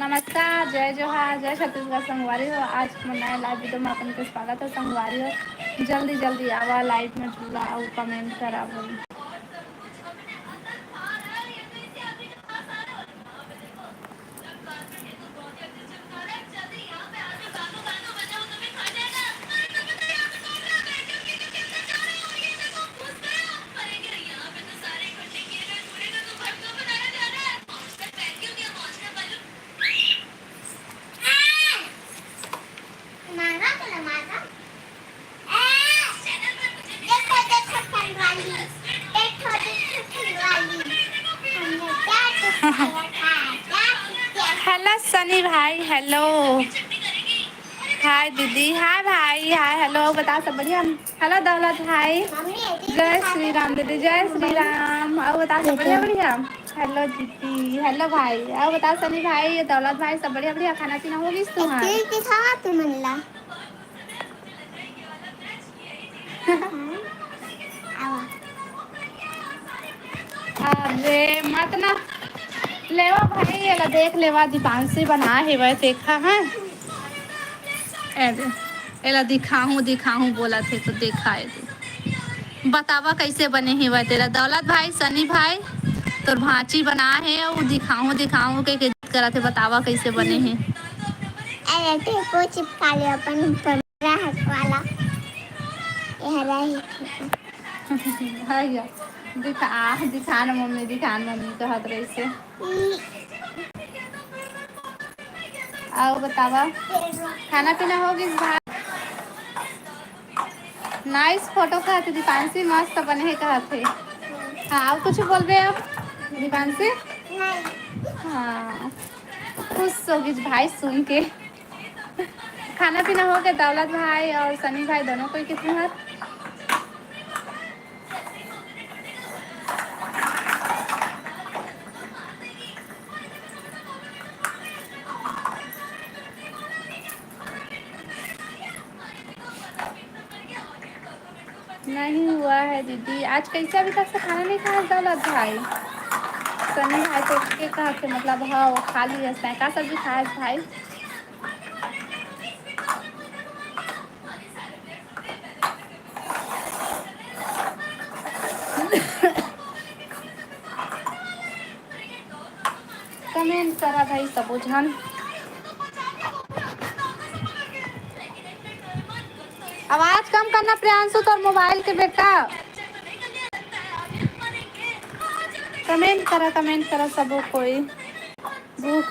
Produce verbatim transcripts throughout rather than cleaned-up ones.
नमस्कार, जय जोहार, जय छत्तीसगढ़ संगवारी हो। आज के नया लाइव वीडियो में अपन के स्वागत है संगवारी हो। जल्दी जल्दी आवा लाइव में जुड़ा अउ कमेंट करा भाई। हेलो सनी भाई, हेलो। हाय दीदी, हाय भाई, हाय, हेलो, बता सब बढ़िया? हेलो दौलत भाई, जय श्री राम दीदी, जय श्री राम। अउ बता सब बढ़िया? बढ़िया। हेलो दीदी, हेलो भाई, अउ बता सनी भाई, ये दौलत भाई, सब बढ़िया बढ़िया? खाना पीना हो गइस तुम्हार? दिखा तुमन ला। अरे मत ना लेवा भाई, एला देख लेवा, दीपांशी बना हेवय, देखा है। ए दे, एला दिखाहूँ दिखाहूँ बोलत हे तो देखा ए दे। बतावा कैसे बने हेवय तेला, दौलत भाई, सनी भाई, तोर भांची बना हे, अउ दिखाहूँ दिखाहूँ के, के करत हे, बतावा कैसे बने हे। अरे टेपो चिपका ले अपन ऊपर। हरा हक वाला। ये हरा ही। हाँ या, दिखा, दिखा ना मम्मी, दिखा ना मम्मी, कहत रहिसे। अउ बतावा, खाना पीना हो गइस भाई? नाइस फोटो कहत हे दीपांशी, मस्त बने हे कहत हे। हाँ, अउ कुछ बोलबे अब दीपांशी? नहीं। हाँ, खुश हो गइस भाई सुन के। खाना पीना हो गया दौलत भाई और सनी भाई दोनों कोई के तुम्हार? नहीं हुआ है दीदी। आज कैसे अभी तक से खाना नहीं खाया दौलत भाई? सनी भाई तो के कहा थे, मतलब, हाँ, वो खा लिए हैं। का सब्जी खाया है भाई? कमेंट करा भाई सबो झन। आवाज कम करना प्रियांशु, तोर मोबाइल के बेटा। कमेंट करा, कमेंट करा सबो कोई। भूख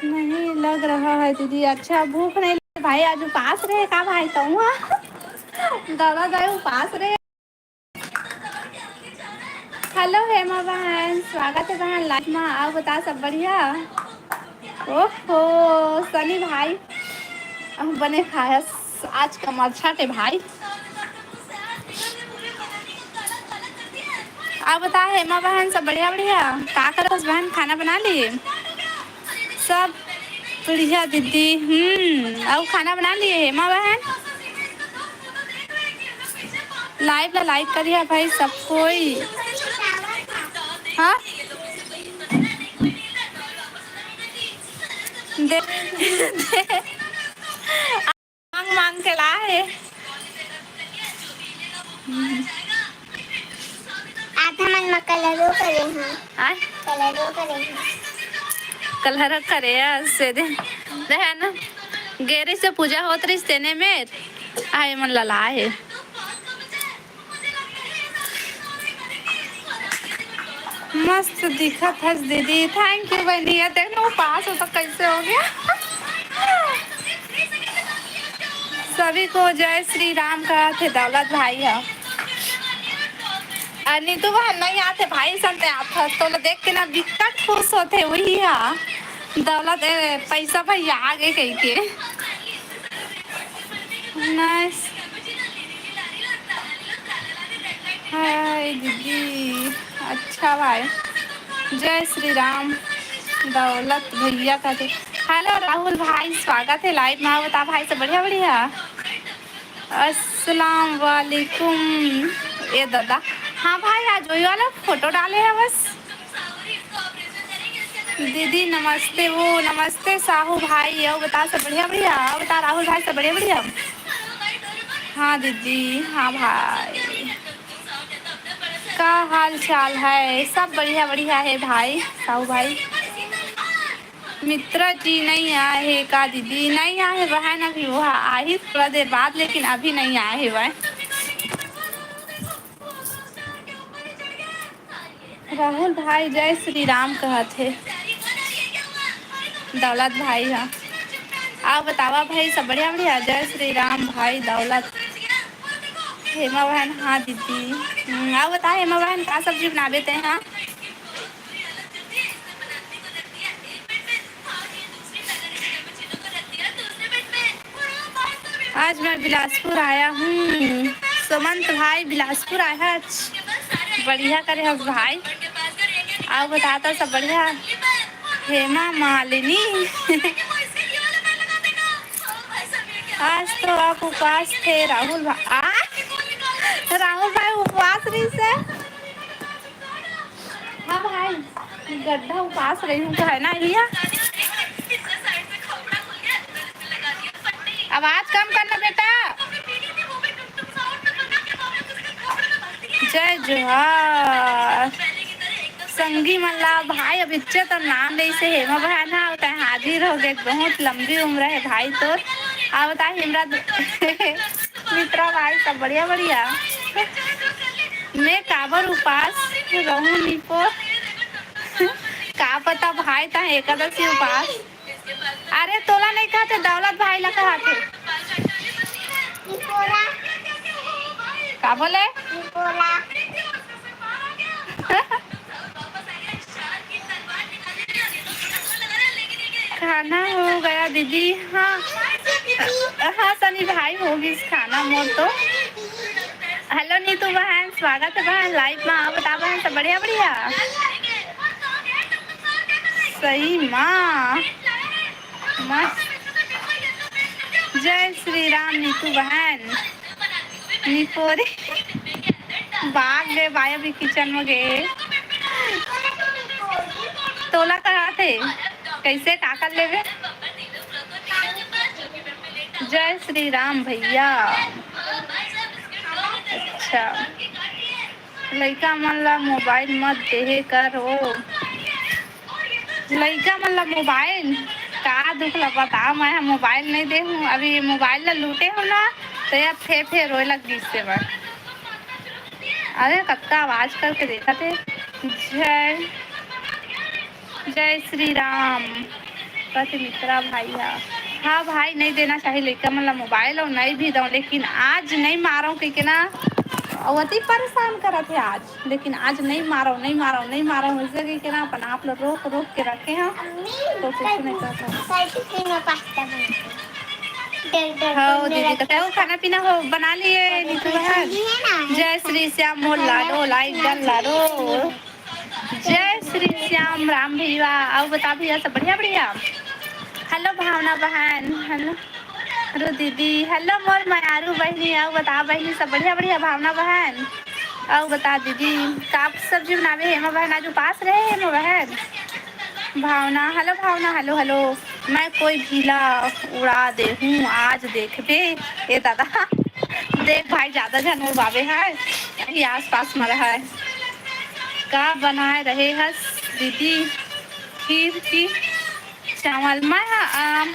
नहीं लग रहा है दीदी। अच्छा, भूख नहीं लग भाई, आज उपास रहे का भाई? तहुआ दौलत भाई उपास रहे। हेलो हेमा बहन, स्वागत है बहन लाइव में। अउ बता सब बढ़िया? ओहो सनी भाई, अउ बने खायस आज का मच्छा के भाई। अउ बता हेमा बहन सब बढ़िया बढ़िया? का करस बहन, खाना बना लिए? सब बढ़िया दीदी। हम्म, अउ खाना बना लिए हेमा बहन? लाइव ला लाइक करिहा भाई सब कोई। हाँ? दे, दे। मांग मांग के ला हे। आधा मन म कलरो करे हाँ। आय? कलरो करे हाँ। कलर करे आ, से दे। देहे ना, गेरे से पूजा होत रहिस तेने में, आय मन ला ला हे। मस्त दिखत हस दीदी, thank you बहनी। ये देख ना, उपास हो तो कैसे हो गया। सभी को जय श्री राम कहत हे दौलत भाई ह। अ, नीतू बहन नहीं आते भाई, संते आत हस, तोला देख के ना बिकट खुश होथे उही ह। दौलत, ए, पैसा भैया आगे कहिके। नाइस। हाय दीदी, अच्छा भाई, जय श्री राम। दौलत भैया का दे-, हेलो राहुल भाई, स्वागत है लाइव में। बता भाई सब बढ़िया बढ़िया? अस्सलाम वालेकुम। ए दादा, हाँ भाई, आज वही वाला फोटो डाले है बस। दीदी नमस्ते। वो नमस्ते साहू भाई, अउ बता सब बढ़िया बढ़िया? अउ बता राहुल भाई सब बढ़िया बढ़िया? हाँ दीदी, हाँ भाई, का हाल चाल है? सब बढ़िया बढ़िया है भाई, साहू भाई। मित्रा जी नहीं आए हे का दीदी? नहीं आए हे बहन, अभी वो आही थोड़ा देर बाद, लेकिन अभी नहीं आए हे बहन। राहुल भाई जय श्री राम कहत हे दौलत भाई हा। अउ बतावा भाई सब बढ़िया बढ़िया? जय श्री राम भाई दौलत। हेमा बहन, हाँ दीदी। हम्म, अउ बता हेमा बहन का सब्जी बनाबे ते हा? आज मैं बिलासपुर आया हूँ। सुमंत भाई बिलासपुर आया है आज। बढ़िया करे हस भाई। अउ बता तो सब बढ़िया? हेमा मालिनी। आज तो आप उपास थे राहुल भाई। आ? राहुल भाई उपास रहिस हे। हाँ भाई, गड्ढा उपास रहिस हे, है ना भैया? आवाज कम करना बेटा। जय जोहार। संगी मन ला भाई, अभी इच्चे तो नाम लेइसे हेमा बहन हा, तैं हाजिर हो गे, बहुत लंबी उम्र है भाई तोर। अउ बता हेमरा मित्रा भाई सब बढ़िया बढ़िया। मैं काबर उपास रहूं निपो? का पता भाई, तैं एकादशी उपास। अरे तोला नहीं कहते, दौलत भाई ला कहते। का बोले? खाना हो गया दीदी। हाँ, हाँ सनी भाई, हो गिस खाना मोर तो। हेलो नीतू बहन, स्वागत है बहन लाइव में। अउ बता बहन, सब बढ़िया बढ़िया? सही माँ, मस्त। जय श्री राम नीतू बहन। निपोरी बाग गे बाय अभी किचन में गे। तोला कहा थे कैसे का कर लेवे? जय श्री राम भैया। अच्छा, लइका मन ला मोबाइल मत देहे कर हो। लइका मन ला मोबाइल का दुख ला बता, मैं ह मोबाइल नहीं दे हूँ। अभी ये मोबाइल ला लूटे हूँ ना, तो यह फे फे रोए लग गिस से मैं। अरे कतका आवाज करके देखा थे। जय जय श्री राम। कथे मित्रा भाई हा। हाँ भाई, नहीं देना चाहिए लइका मन ला मोबाइल, अउ नहीं भी दो, लेकिन आज नहीं मारो कहिके ना, अउ अति परेशान करत हे आज। लेकिन आज नहीं मारो, नहीं मारो, नहीं मारो, ऐसे कहिके ना अपन आप ला रोक रोक के रखे हैं। तो कुछ नहीं कर सकते। हाँ दीदी, तो खाना पीना हो बना लिए नीतू बहन? जय श्री श्याम मोर लाडो, लाइक डन लाडो। जय श्री श्याम राम भैया। अउ बता भैया, सब बढ़िया बढ़िया? हेलो भावना बहन, हेलो। अरे दीदी, हेलो मोर मयारू बहनी। अउ बता बहनी, सब बढ़िया बढ़िया भावना बहन? अउ बता दीदी, का सब्जी बनावे हेमा बहन? आज उपास रहे हेमा बहन? भावना, हेलो भावना, हेलो हेलो। मैं कोई भी ला उड़ा दे हूँ आज, देखबे। ए दादा, देख भाई, ज्यादा झन उड़वावे है, यही आसपास में रहा है। का बनाए रहे हस दीदी? खीर की चावल? मैं हा, अम,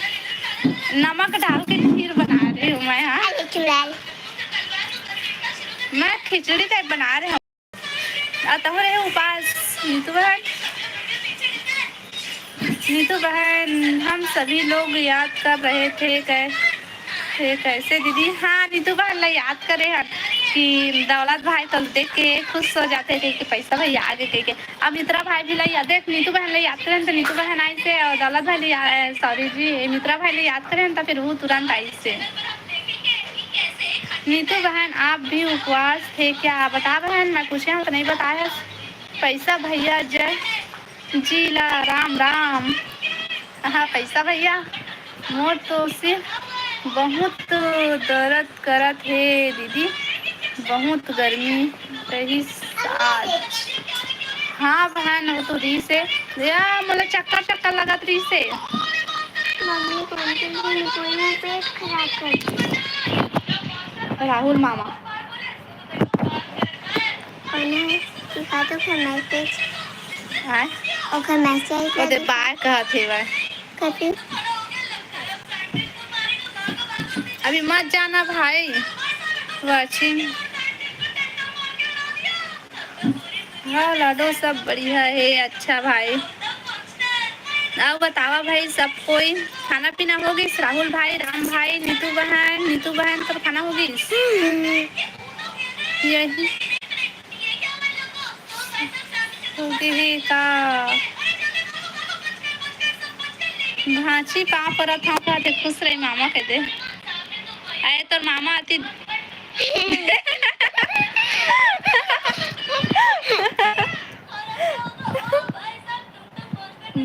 नमक डाल के खीर बना रही हूँ मैं हा। मैं खिचड़ी टाइप बना रही हूँ। अउ तोहरे उपास नीतू बहन, नीतू बहन, हम सभी लोग याद कर रहे थे कै-, थे कैसे दीदी? हाँ, नीतू बहन ला याद करे हन कि दौलत भाई तो देख के खुश हो जाते थे कि पैसा भैया आगे कह के। अब मित्रा भाई भी ला याद, देख नीतू बहन ला याद करे हन तो नीतू बहन आइसे, अउ दौलत भाई ला या-, सॉरी जी, मित्रा भाई ला याद करे हन तो फिर वो तुरंत आइसे। नीतू बहन, आप भी उपवास थे क्या? बता बहन, मैं पूछे हूँ तो नहीं बताया। पैसा भैया जय जी ला राम राम। हाँ पैसा भैया, मोर तो सिर बहुत दर्द करत हे दीदी, बहुत गर्मी रहिस आज। हाँ बहन, वो तो रहिसे। या, मोला चक्कर चक्कर लगत रहिसे। मम्मी कौन सी कोई में पेट खराब कर दिया। राहुल मामा। कौन है? सिखा तो फिर मैं पेट। हाँ? ओकर मैसेज ओदे लगे। बाय कहत हे वह। कथी? अभी मत जाना भाई। Watching। हाँ, लाडो सब बढ़िया हे। अच्छा भाई, अउ बतावा भाई, सब कोई खाना पीना हो गिस? राहुल भाई, राम भाई, नीतू बहन, नीतू बहन, सब खाना हो गिस? यही हो गे हे का? भांची पाँव परत हंव, कहते खुश रही मामा, कहते। अरे तोर मामा आती।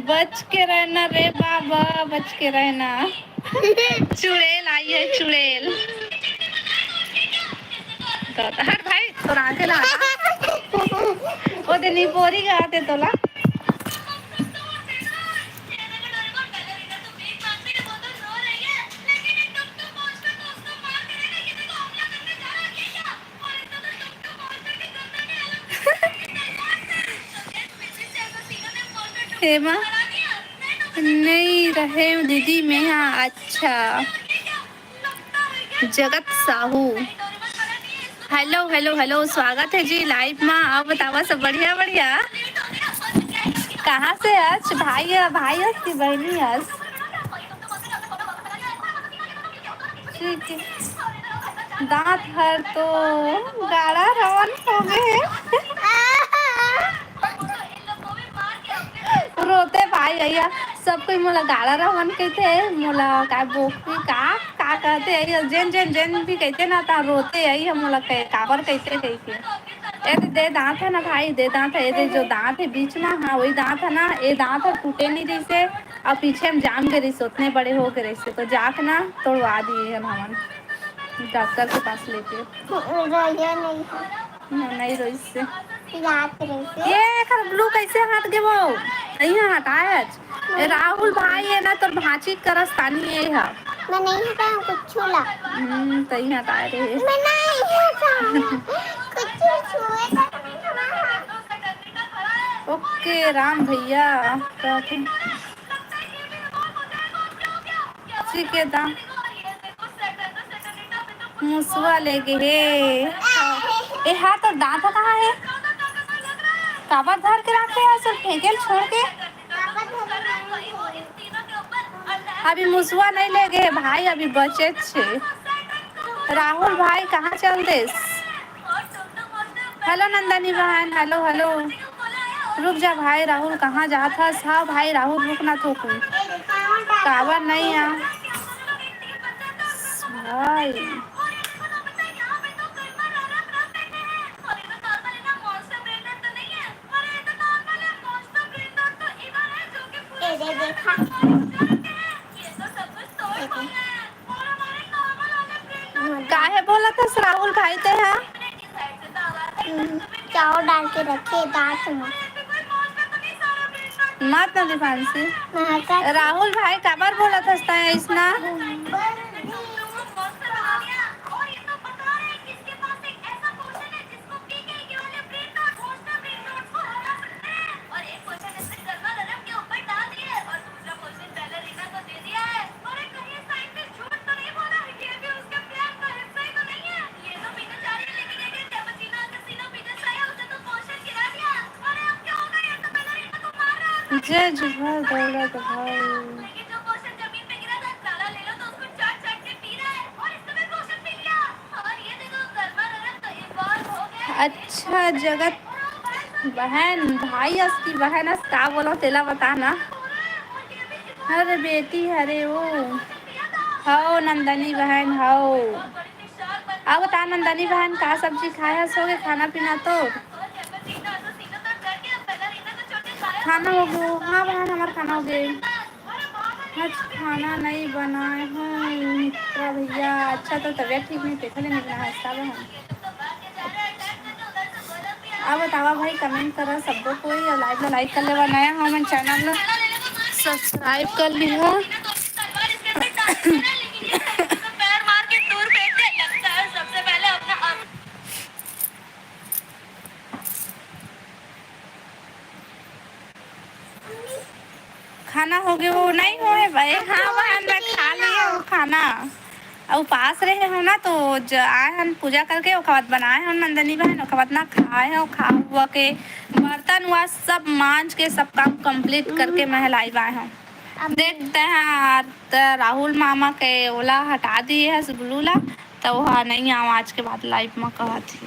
बच के रहना रे बाबा, बच के रहना। चुड़ैल आई है, चुड़ैल। तो हट भाई, तोर आंखे ला हटा। ओ दे निपोरी गा आते तोला। हेमा, नहीं रहे दीदी, मैं हाँ। अच्छा, जगत साहू, hello hello hello, स्वागत है जी live मा। अउ बतावा, सब बढ़िया? बढ़िया। कहाँ से हस भाई? भाई हस कि बहनी हस? ठीक है। दांत हर तो गाड़ा रवन हो गए। रोते भाई अइया, सब कोई मोला गाड़ा रवन कहते, मोला का बोकरी का, का कहते अइया, जेन, जेन, जेन भी कहते ना, ता रोते अइया, मोला कह, काबर कहते, कह के। ए दे, दे दांत है ना भाई, दे दांत है, ए दे जो दांत है बीच में, हाँ, वही दांत है ना, ए दांत है, टूटे नहीं जैसे, अउ पीछे में जाम गे रहिस, उतने बड़े हो गे रहिस, तो जाके ना तोड़वा दिए हम, हमन डॉक्टर के पास लेके। रोइया नहीं है। ना, नहीं रोइस से। रात रहिसे। ये एकर glue कैसे हट गे वो? नहीं हटाए आज। ए, राहुल भाई है ना, तोर भांची करस तानी ये है। मैं नहीं हटाया कुछ ला। हम्म, तई हटाए रहे। मैं नहीं हटाया। कुछ छुए तक नहीं हटाया। OK, राम भैया, तो फिर ठीक है, दा। मुसवा ले गे हे। ए हा, तोर दांत ह कहाँ हे? काबर धर के राखे हस, फेंके ल छोड़ के? अभी मुसवा नहीं ले गे हे भाई, अभी बचे छे। राहुल भाई कहाँ चल देस? Hello नंदनी बहन, hello, hello। रुक जा भाई राहुल, कहाँ जात हस? हाँ भाई राहुल, रुक ना थोकन। काबर नहीं आ? भाई। काहे बोलत हस राहुल भाई ते हा? हम्म, चाउर डाल के रखे दांत में। मत ना दीपांशी। हाँ, का? राहुल भाई काबर बोलत हस तैं अइसना? जय जोहार दौलत भाई। अच्छा जगत बहन, भाई अस की बहन अस का बोलो तेला बता ना। अरे बेटी, अरे ओ, हव नंदनी बहन, हव। अउ बता नंदनी बहन, का सब्जी खाए हस? होगे खाना पीना तो? खाना हो गयो? हाँ बहन, हमार खाना हो गए। आज खाना नहीं बनाए हैं मित्रा भैया। अच्छा, तो तबीयत ठीक नहीं, तेखले नहीं बनाए हस का बहन? अब बतावा भाई, comment करा सबको कोई, और live ला like कर लेवा, नया हो हमन channel ला subscribe कर लिहा। खाना हो गए? वो नहीं होए भाई। हाँ बहन, मैं खा लिए वो खाना। अउ उपास रहे हो ना, तो ज-, आए हन पूजा करके, ओकर बाद बनाए हो नंदनी बहन, ओकर बाद ना खाए हो, खा हुआ के बर्तन हुआ सब मांज के सब काम complete करके महल आई बाए हो। अब देखते हैं, त राहुल मामा के ओला हटा दिए है glue ला, त वो नहीं आवाज के बाद live में कहत ही।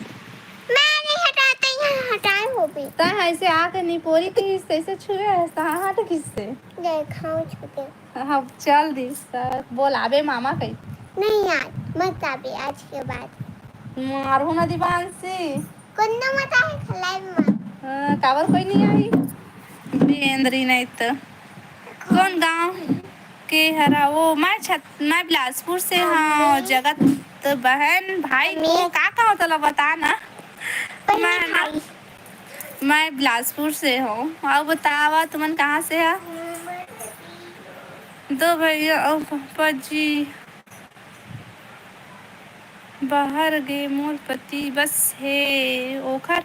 मैं नहीं हटाते, यहाँ हटाए हो भी। तैं ऐसे आके निपोरी की तैसे छुए है, कहाँ हट किससे? देखा हूँ छुपे। अब चल दिस, त बोलाबे मामा कही। नहीं यार, मत आबे आज के बाद। मारहूँ ना दीवानसी। कोन्ना मत आए खलाई में। हाँ, काबर कोई नहीं आई? बेंदरी नहीं तो। कौन गांव के हरा? वो मैं छत-, मैं बिलासपुर से हूँ। जगत बहन भाई को का कहो तला बता ना। मैं ना, मैं बिलासपुर से हूँ। और बतावा तुमन कहाँ से है? दो भैया और पापा जी बाहर गे, मोर पति बस हे, ओखर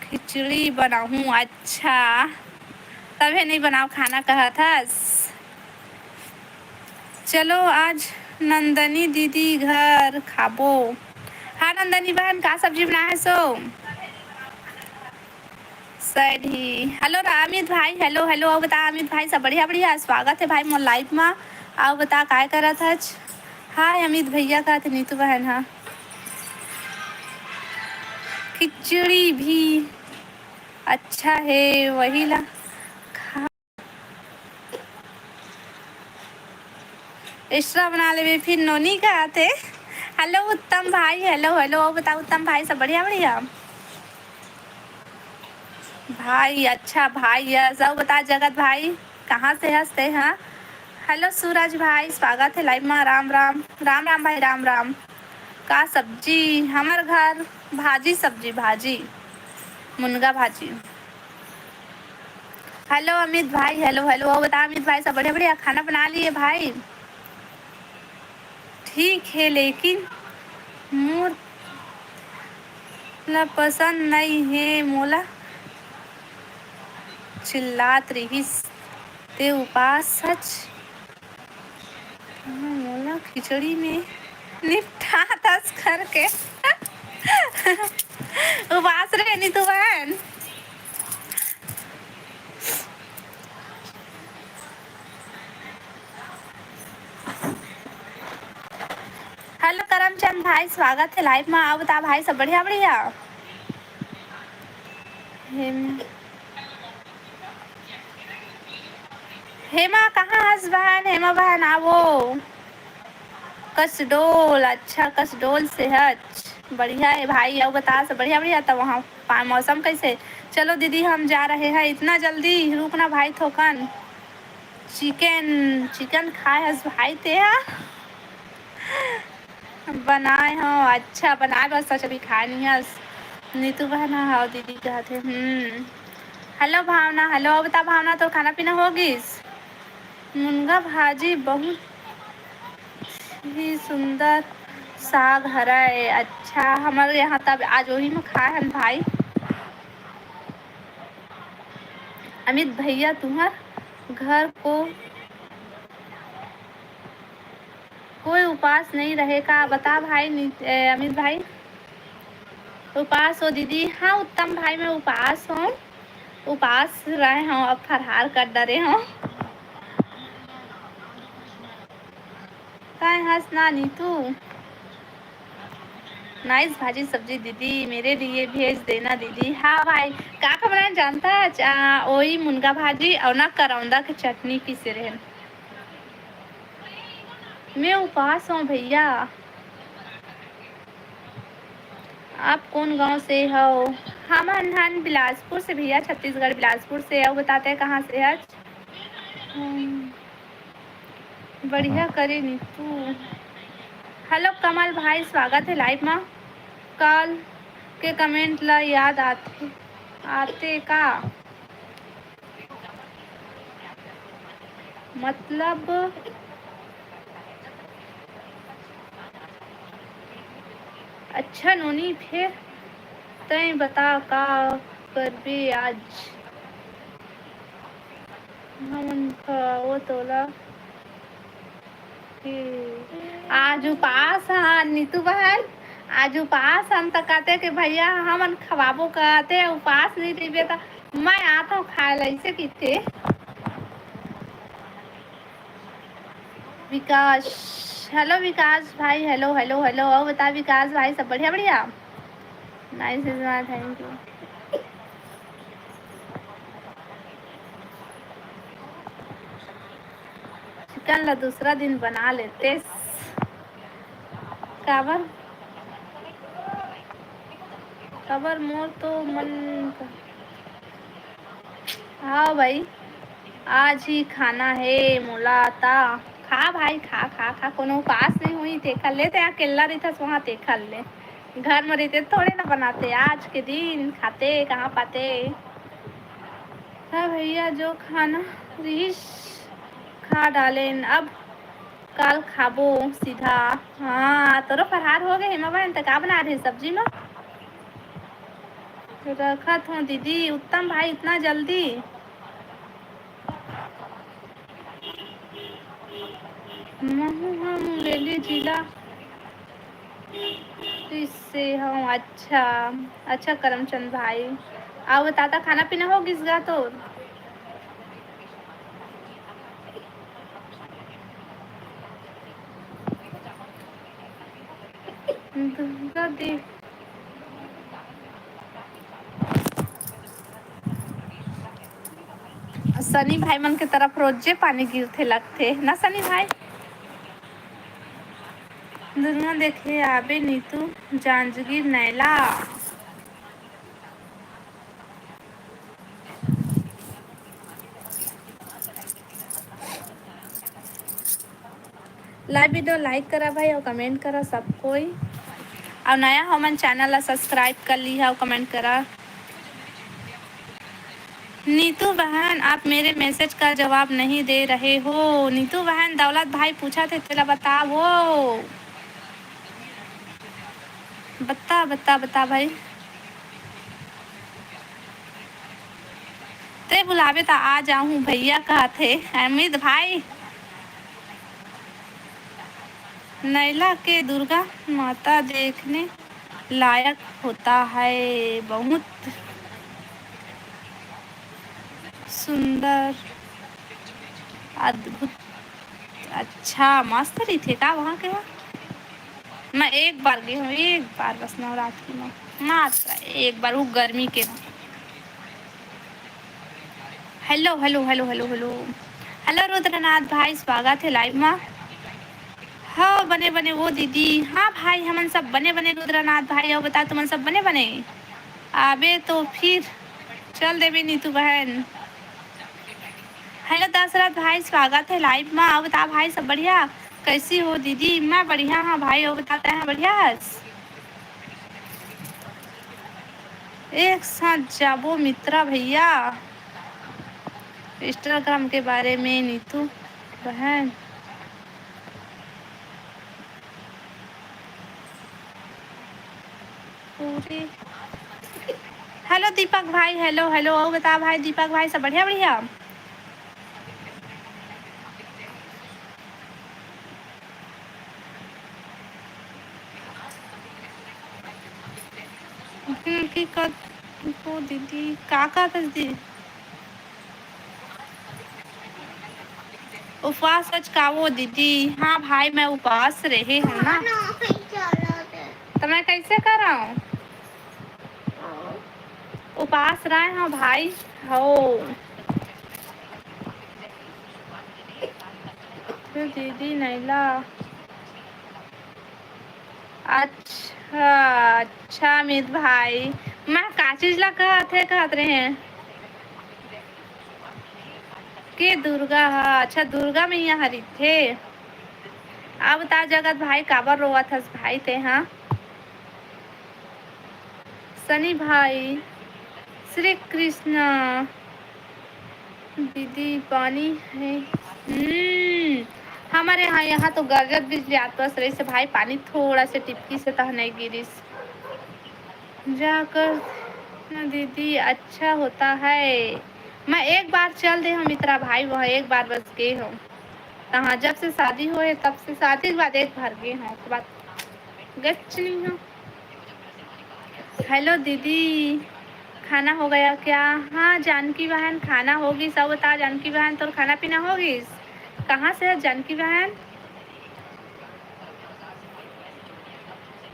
खिचड़ी बनाहूँ। अच्छा, तभे नहीं बनाओ खाना कहत हस। चलो आज नंदनी दीदी घर खाबो। हाँ नंदनी बहन, का सब्जी बनाए सो? सैड ही। Hello रा-, अमित भाई, hello, hello। अउ बता अमित भाई, सब बढ़िया, बढ़िया? स्वागत है भाई मोर live मा। अउ बता काय करत हच? हाय अमित भैया, का थे नीतू बहन हा। खिचड़ी भी अच्छा है, वही ला खा। Extra बना लेबे फिर नोनी का आथे। Hello उत्तम भाई, hello, hello। अउ बता उत्तम भाई, सब बढ़िया, बढ़िया? भाई, अच्छा भाई, यस। अउ बता जगत भाई, कहाँ से हस तैं? हाँ, hello सूरज भाई, स्वागत है live मा। राम राम, राम राम भाई, राम राम। का सब्जी? हमर घर भाजी सब्जी, भाजी, मुनगा भाजी। Hello अमित भाई, hello, hello। अउ बता अमित भाई, सब बढ़िया, बढ़िया? खाना बना लिए भाई? ठीक हे, लेकिन मोर ला पसंद नई हे, मोला चिल्लात रिहिस, ते उपास हच। मोला खिचड़ी में निपटात हस करके। उपास रहे नीतू बहन। Hello करमचंद भाई, स्वागत है live मा। अउ बता भाई, सब बढ़िया, बढ़िया? हेम-, हेमा कहाँ हस बहन? हेमा बहन आवो। कसडोल, अच्छा, कसडोल से हच। बढ़िया है भाई, अउ बता, सब बढ़िया, बढ़िया? त वहाँ पा-, मौसम कैसे? चलो दीदी, हम जा रहे हैं। इतना जल्दी? रुक ना भाई, थोकन। Chicken, chicken खाए हस भाई ते हा? बनाए हो, अच्छा, बनाए बर सच अभी खाए नहीं हस। नीतू बहन हा, हाव दीदी कहत हे। हम्म। Hello भावना, hello। अउ बता भावना, तो खाना पीना हो गिस? मुनगा भाजी बहुत ही सुंदर साग हरय। अच्छा, हमर यहाँ तब आज ओही में खाए हन भाई। अमित भैया, तुम्हार घर को कोई उपास नहीं रहे का? बता भाई नि-, ए, अमित भाई, उपास हो दीदी? हाँ उत्तम भाई, मैं उपास हूँ, उपास रहे हूँ, अब फरहार कर डरे हूँ। काय हस ना नीतू? Nice भाजी सब्जी दीदी, मेरे लिए भेज देना दीदी। हाँ भाई, का का बनाए जानता है? आ, ओई मुनगा भाजी और ना करौंदा के चटनी किसे रहन। मैं उपास हूँ भैया। आप कौन गांव से हो? हमन हन बिलासपुर से भैया, छत्तीसगढ़ बिलासपुर से। अउ बताते हैं कहाँ से है? हम्म, बढ़िया करे नीतू। Hello कमल भाई, स्वागत है live मा। कल के comment ला याद आथे, आते का? मतलब, अच्छा नोनी, फेर तैं बता, का करबे आज? हमन खवाबो तोला। आज उपास हन नीतू बहन, आज उपास हन त कहते कि भैया हमन खवाबो कहते, उपास नहीं रहिबे त मैं आत हूँ खाए ला, ऐसे किथे। विकास, hello विकास भाई, hello, hello, hello। और बता विकास भाई, सब बढ़िया, बढ़िया? Nice is my thank you। Chicken ला दूसरा दिन बना लेते। काबर? काबर मोर तो मन क-, हाँ भाई, आज ही खाना हे मोला ता। खा भाई, खा, खा, खा, कोनो उपास नहीं हुई, तेखर ले ते अकेल्ला रहिथस वहाँ, तेखर ले। घर में रहते थोड़े ना बनाते, आज के दिन खाते, कहाँ पाते। हाँ भैया, जो खाना रिहिस खा डालेन, अब काल खाबो सीधा। हाँ, तोरो फरहार हो गए हेमा बहन, त का बना रहे सब्जी में? रखत हूँ दीदी। उत्तम भाई, इतना जल्दी? महू ह मुंगेली जिला से हूँ। अच्छा, अच्छा करमचंद भाई, आओ बता, ता खाना पीना हो गिस गा तोर? दुर्गा देव। सनी भाई मन के तरफ रोजे पानी गिरथे लगथे ना सनी भाई? दुनिया देखे आबे नीतू जांजगीर नैला। Live video like करा भाई और comment करा सब कोई, और नया हो मन channel ला subscribe कर ली और comment करा। नीतू बहन, आप मेरे message का जवाब नहीं दे रहे हो। नीतू बहन, दौलत भाई पूछा थे, तेला बताओ। बता, बता, बता भाई। ते बुलाबे त आ जाहूँ भैया, कहत हे अमित भाई। नैला के दुर्गा माता देखने लायक होता है, बहुत सुंदर, अद्भुत। अच्छा, मस्त रहिथे का वहाँ के? मैं एक बार गई हूँ, एक बार बस नवरात्रि में, मात्र एक बार, वो गर्मी के। Hello, hello, hello, hello, hello। Hello Rudranath भाई, स्वागत है live में। हाँ, बने बने वो दीदी। हाँ भाई, हमन सब बने बने रुद्रनाथ भाई, और बता तुमन सब बने बने? आबे तो फिर चल देबे नीतू बहन। Hello दशरथ भाई, स्वागत है live में। और बता भाई, सब बढ़िया? कैसी हो दीदी? मैं बढ़िया हाँ भाई, और बता तैं हाँ बढ़िया हस? एक साथ जाबो मित्रा भैया, Instagram के बारे में नीतू बहन। पूरी। Hello दीपक भाई, hello, hello। और बता भाई दीपक भाई, सब बढ़िया, बढ़िया? हम्म, की कर, को दीदी, का का कर दी? उपवास आज का वो दीदी? हाँ भाई, मैं उपास रहे हूँ ना। तो मैं कैसे कराऊँ? उपास रहे हूँ भाई। हो। तो दीदी नैला। अच्छा, अच्छा अमित भाई, मैं का चीज ला कहत हे, कहत रहे के दुर्गा ह। अच्छा, दुर्गा मैया ह रहिथे। अब बता जगत भाई, काबर रोवत हस भाई ते, हाँ? सनी भाई, श्री कृष्णा दीदी, पानी है? हम्म, हमारे यहाँ, यहाँ तो गरजत बिजली आत बस रहिस हे भाई, पानी थोड़ा से टिपकिस हे, तह नहीं गिरिस। जाकर ना दीदी, अच्छा होता है। मैं एक बार चल दे हँव मित्रा भाई, वहाँ एक बार बस गे हँव। तहाँ जब से शादी होए, तब से शादी के बाद एक बार गे हँव, ओकर बाद गच नहीं हँव। हेलो दीदी, खाना हो गया क्या? हाँ जानकी बहन, खाना हो गिस। अउ बता जानकी बहन, तोर खाना पीना हो गिस? कहाँ से है जानकी बहन?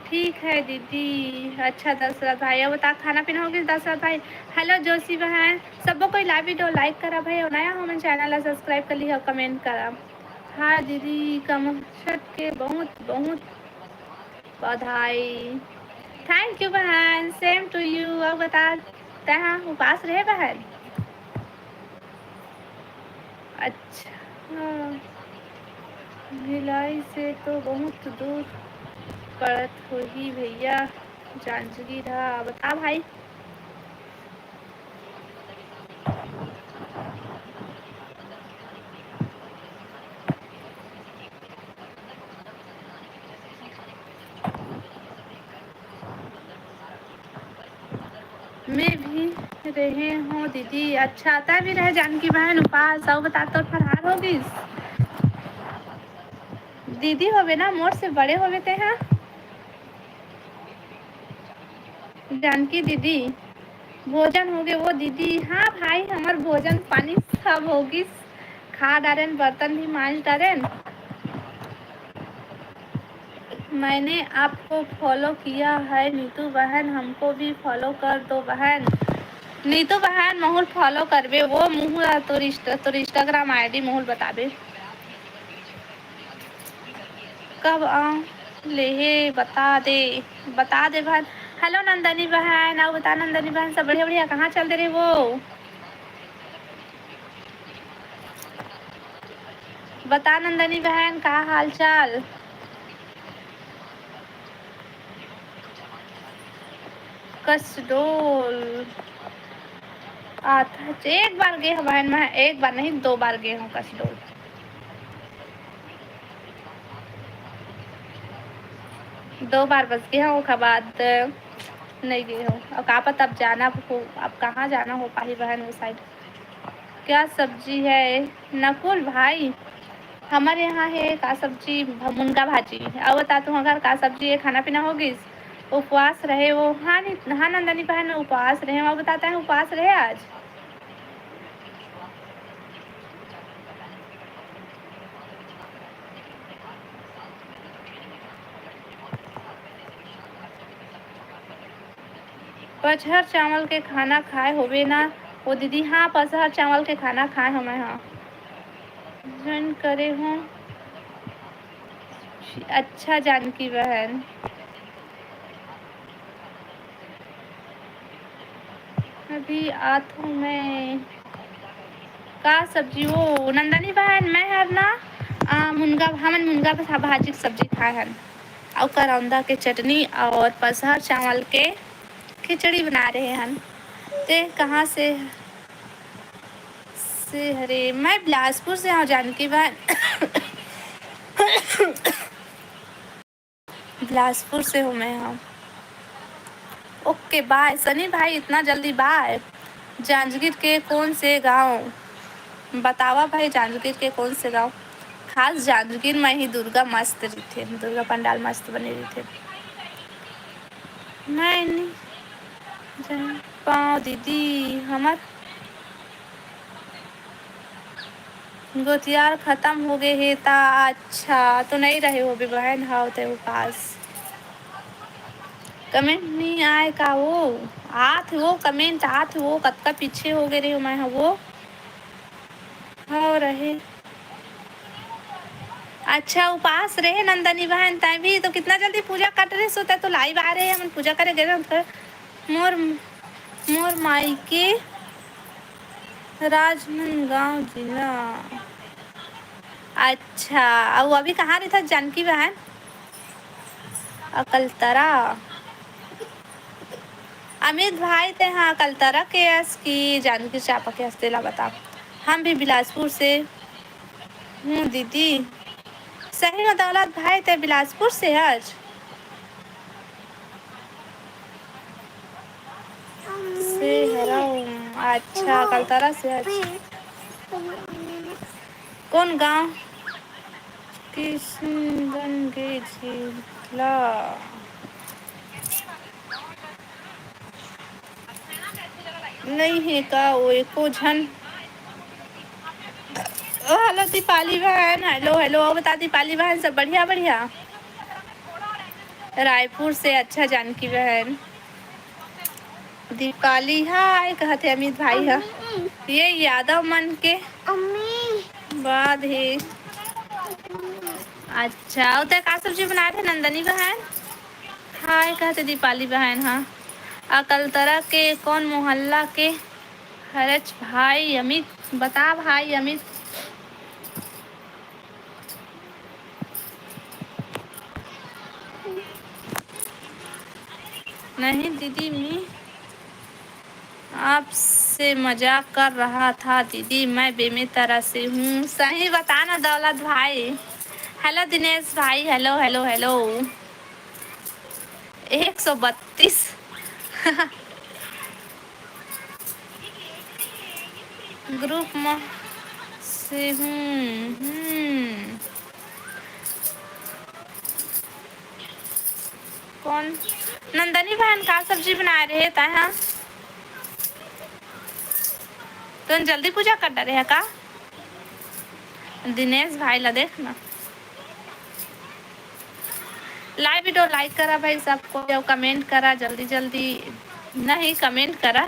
ठीक है दीदी। अच्छा दशरथ भाई, अउ बता, खाना पीना हो गिस दशरथ भाई? हेलो जोशी बहन, सबो कोई live video like करा भाई, अउ नया हो मन channel ला subscribe कर लिहा, comment करा। हाँ दीदी, कमरछठ के बहुत बहुत बधाई। Thank you बहन, same to you। अउ बता, तैं उपास रहे बहन? अच्छा, भिलाई से तो बहुत दूर पड़त होही भैया, जांजगीर हा। बता भाई। मैं भी रहे हँव दीदी। अच्छा, तैं भी रहे जानकी बहन उपास। अउ बता, तोर फरहार हो गिस? दीदी होबे ना, मोर से बड़े होबे तैं हा। जानकी दीदी, भोजन होगे वो दीदी? हाँ भाई, हमर भोजन पानी सब हो गिस, खा डारेन, बर्तन भी मांज डारेन। मैंने आपको follow किया है नीतू बहन, हमको भी follow कर दो बहन। नीतू बहन, महूल follow करबे वो, महूल तोर Insta-, तोर Instagram ID महूल बताबे। कब आऊँ लेहे बता दे, बता दे बहन। हेलो नंदनी बहन, अउ बता नंदनी बहन, सब बढ़िया बढ़िया, कहाँ चल दे रहे वो? बता नंदनी बहन, का हाल चाल? कसडोल आत हच, एक बार गे हँव बहन, मैं एक बार नहीं, दो बार गे हँव कसडोल। दो बार बस गे हँव, ओकर बाद नहीं गे हँव। अब का पता अब जाना हो, अब कहाँ जाना हो पाही बहन वो side। क्या सब्जी है नकुल भाई? हमर यहाँ हे का सब्जी, भ-, मुनगा भाजी। अउ बता तुँहर घर का सब्जी हे, खाना पीना हो गिस? उपवास रहे वो। हाँ नि-, हाँ नंदनी बहन, उपवास रहे। अउ बता तैं उपवास रहे आज? पचहर चावल के खाना खाए होबे ना ओ दीदी? हाँ, पचहर चावल के खाना खाए हों मैं, हाँ। Join करे हों। अच्छा जानकी बहन, अभी आत हों मैं। का सब्जी वो नंदनी बहन? मैं हर ना, आ, मुनगा, हमन मुनगा भा-, भाजी के सब्जी खाए हन, अउ करौंदा के चटनी अउ पसहर चावल के खिचड़ी बना रहे हन। ते कहाँ से, से हरे? मैं बिलासपुर से हँव जानकी बहन। बिलासपुर से हूँ मैं, हाँ। OK, bye। सनी भाई, इतना जल्दी bye? जांजगीर के कौन से गांव? बतावा भाई, जांजगीर के कौन से गांव? खास जांजगीर में ही दुर्गा मस्त रहिथे, दुर्गा पंडाल मस्त बने रहिथे। मैं नहीं जान पाओ दीदी, हमर गोतियार खतम हो गे हे ता। अच्छा, तो नहीं रहे होबे बहन, हव ते उपास। Comment नहीं आए का वो? आत वो comment आत वो, कतका पीछे हो गे रहे मैं, हाँ वो। हव रहे। अच्छा, उपास रहे नंदनी बहन, तैं भी तो कितना जल्दी पूजा कट रहे सो, तैं तो live आ रहे, हमन पूजा करे गए रहे, तो मोर, मोर मायके राजनांदगांव जिला। अच्छा, अउ अभी कहाँ रहिथस जानकी बहन? अकलतरा। अमित भाई, ते हा कलतरा के अस कि जानकी चांपा के अस, तेला बता। हम भी बिलासपुर से हूँ दीदी। सही में दौलत भाई, ते बिलासपुर से हच? से हरव। अच्छा, कलतरा से हच। कौन गांव? किशनगंज गे झीला। नहीं हे का वो एको झन? ओ, हेलो दीपाली बहन, हेलो, हेलो, अउ बता दीपाली बहन, सब बढ़िया, बढ़िया? रायपुर से, अच्छा जानकी बहन। दीपाली हाय कहत हे अमित भाई ह। ये यादव मन के बाद ही। अच्छा, अउ ते का सब्जी बनाए थे नंदनी बहन? हाय कहत हे दीपाली बहन ह। अकलतरा के कौन मोहल्ला के हरच भाई अमित? बता भाई अमित। नहीं दीदी, मैं आपसे मजाक कर रहा था दीदी, मैं बेमेतरा से हूँ। सही बता ना दौलत भाई। हेलो दिनेश भाई, हेलो, हेलो, हेलो। एक सौ बत्तीस। ग्रुप म से हूँ। हम्म। कौन? नंदनी बहन, का सब्जी बनाए रहे तैं हा? तुम जल्दी पूजा कर डरे है का? दिनेश भाई ला देख ना। लाइव वीडियो लाइक करा भाई सब कोई, अउ कमेंट करा जल्दी जल्दी, नहीं कमेंट करा।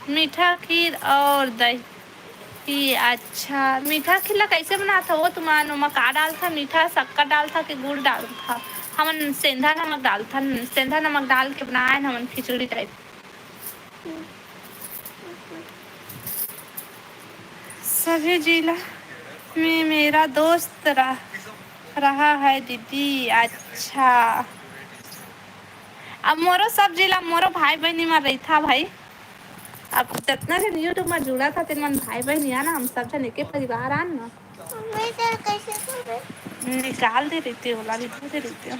मीठा खीर और दही। अच्छा, मीठा खीर ला कैसे बनात हो तुमन? ओमा का डालथा? मीठा शक्कर डालथा कि गुड़ डालथा? हमन सेंधा नमक डालथन, सेंधा नमक डाल के बनाए हमन खिचड़ी टाइप। सभी जिला में मेरा दोस्त रह, रहा है दीदी। अच्छा, अब मोरो सब जिला मोरो भाई बहनी में रहिथा भाई। अब जतना जन YouTube में जुड़ा था तेन मन भाई बहनी आना, हम सब जन एके परिवार आन ना। मैं तो कैसे करूँ? निकाल दे रही थी, ओला निकाल दे रही थी।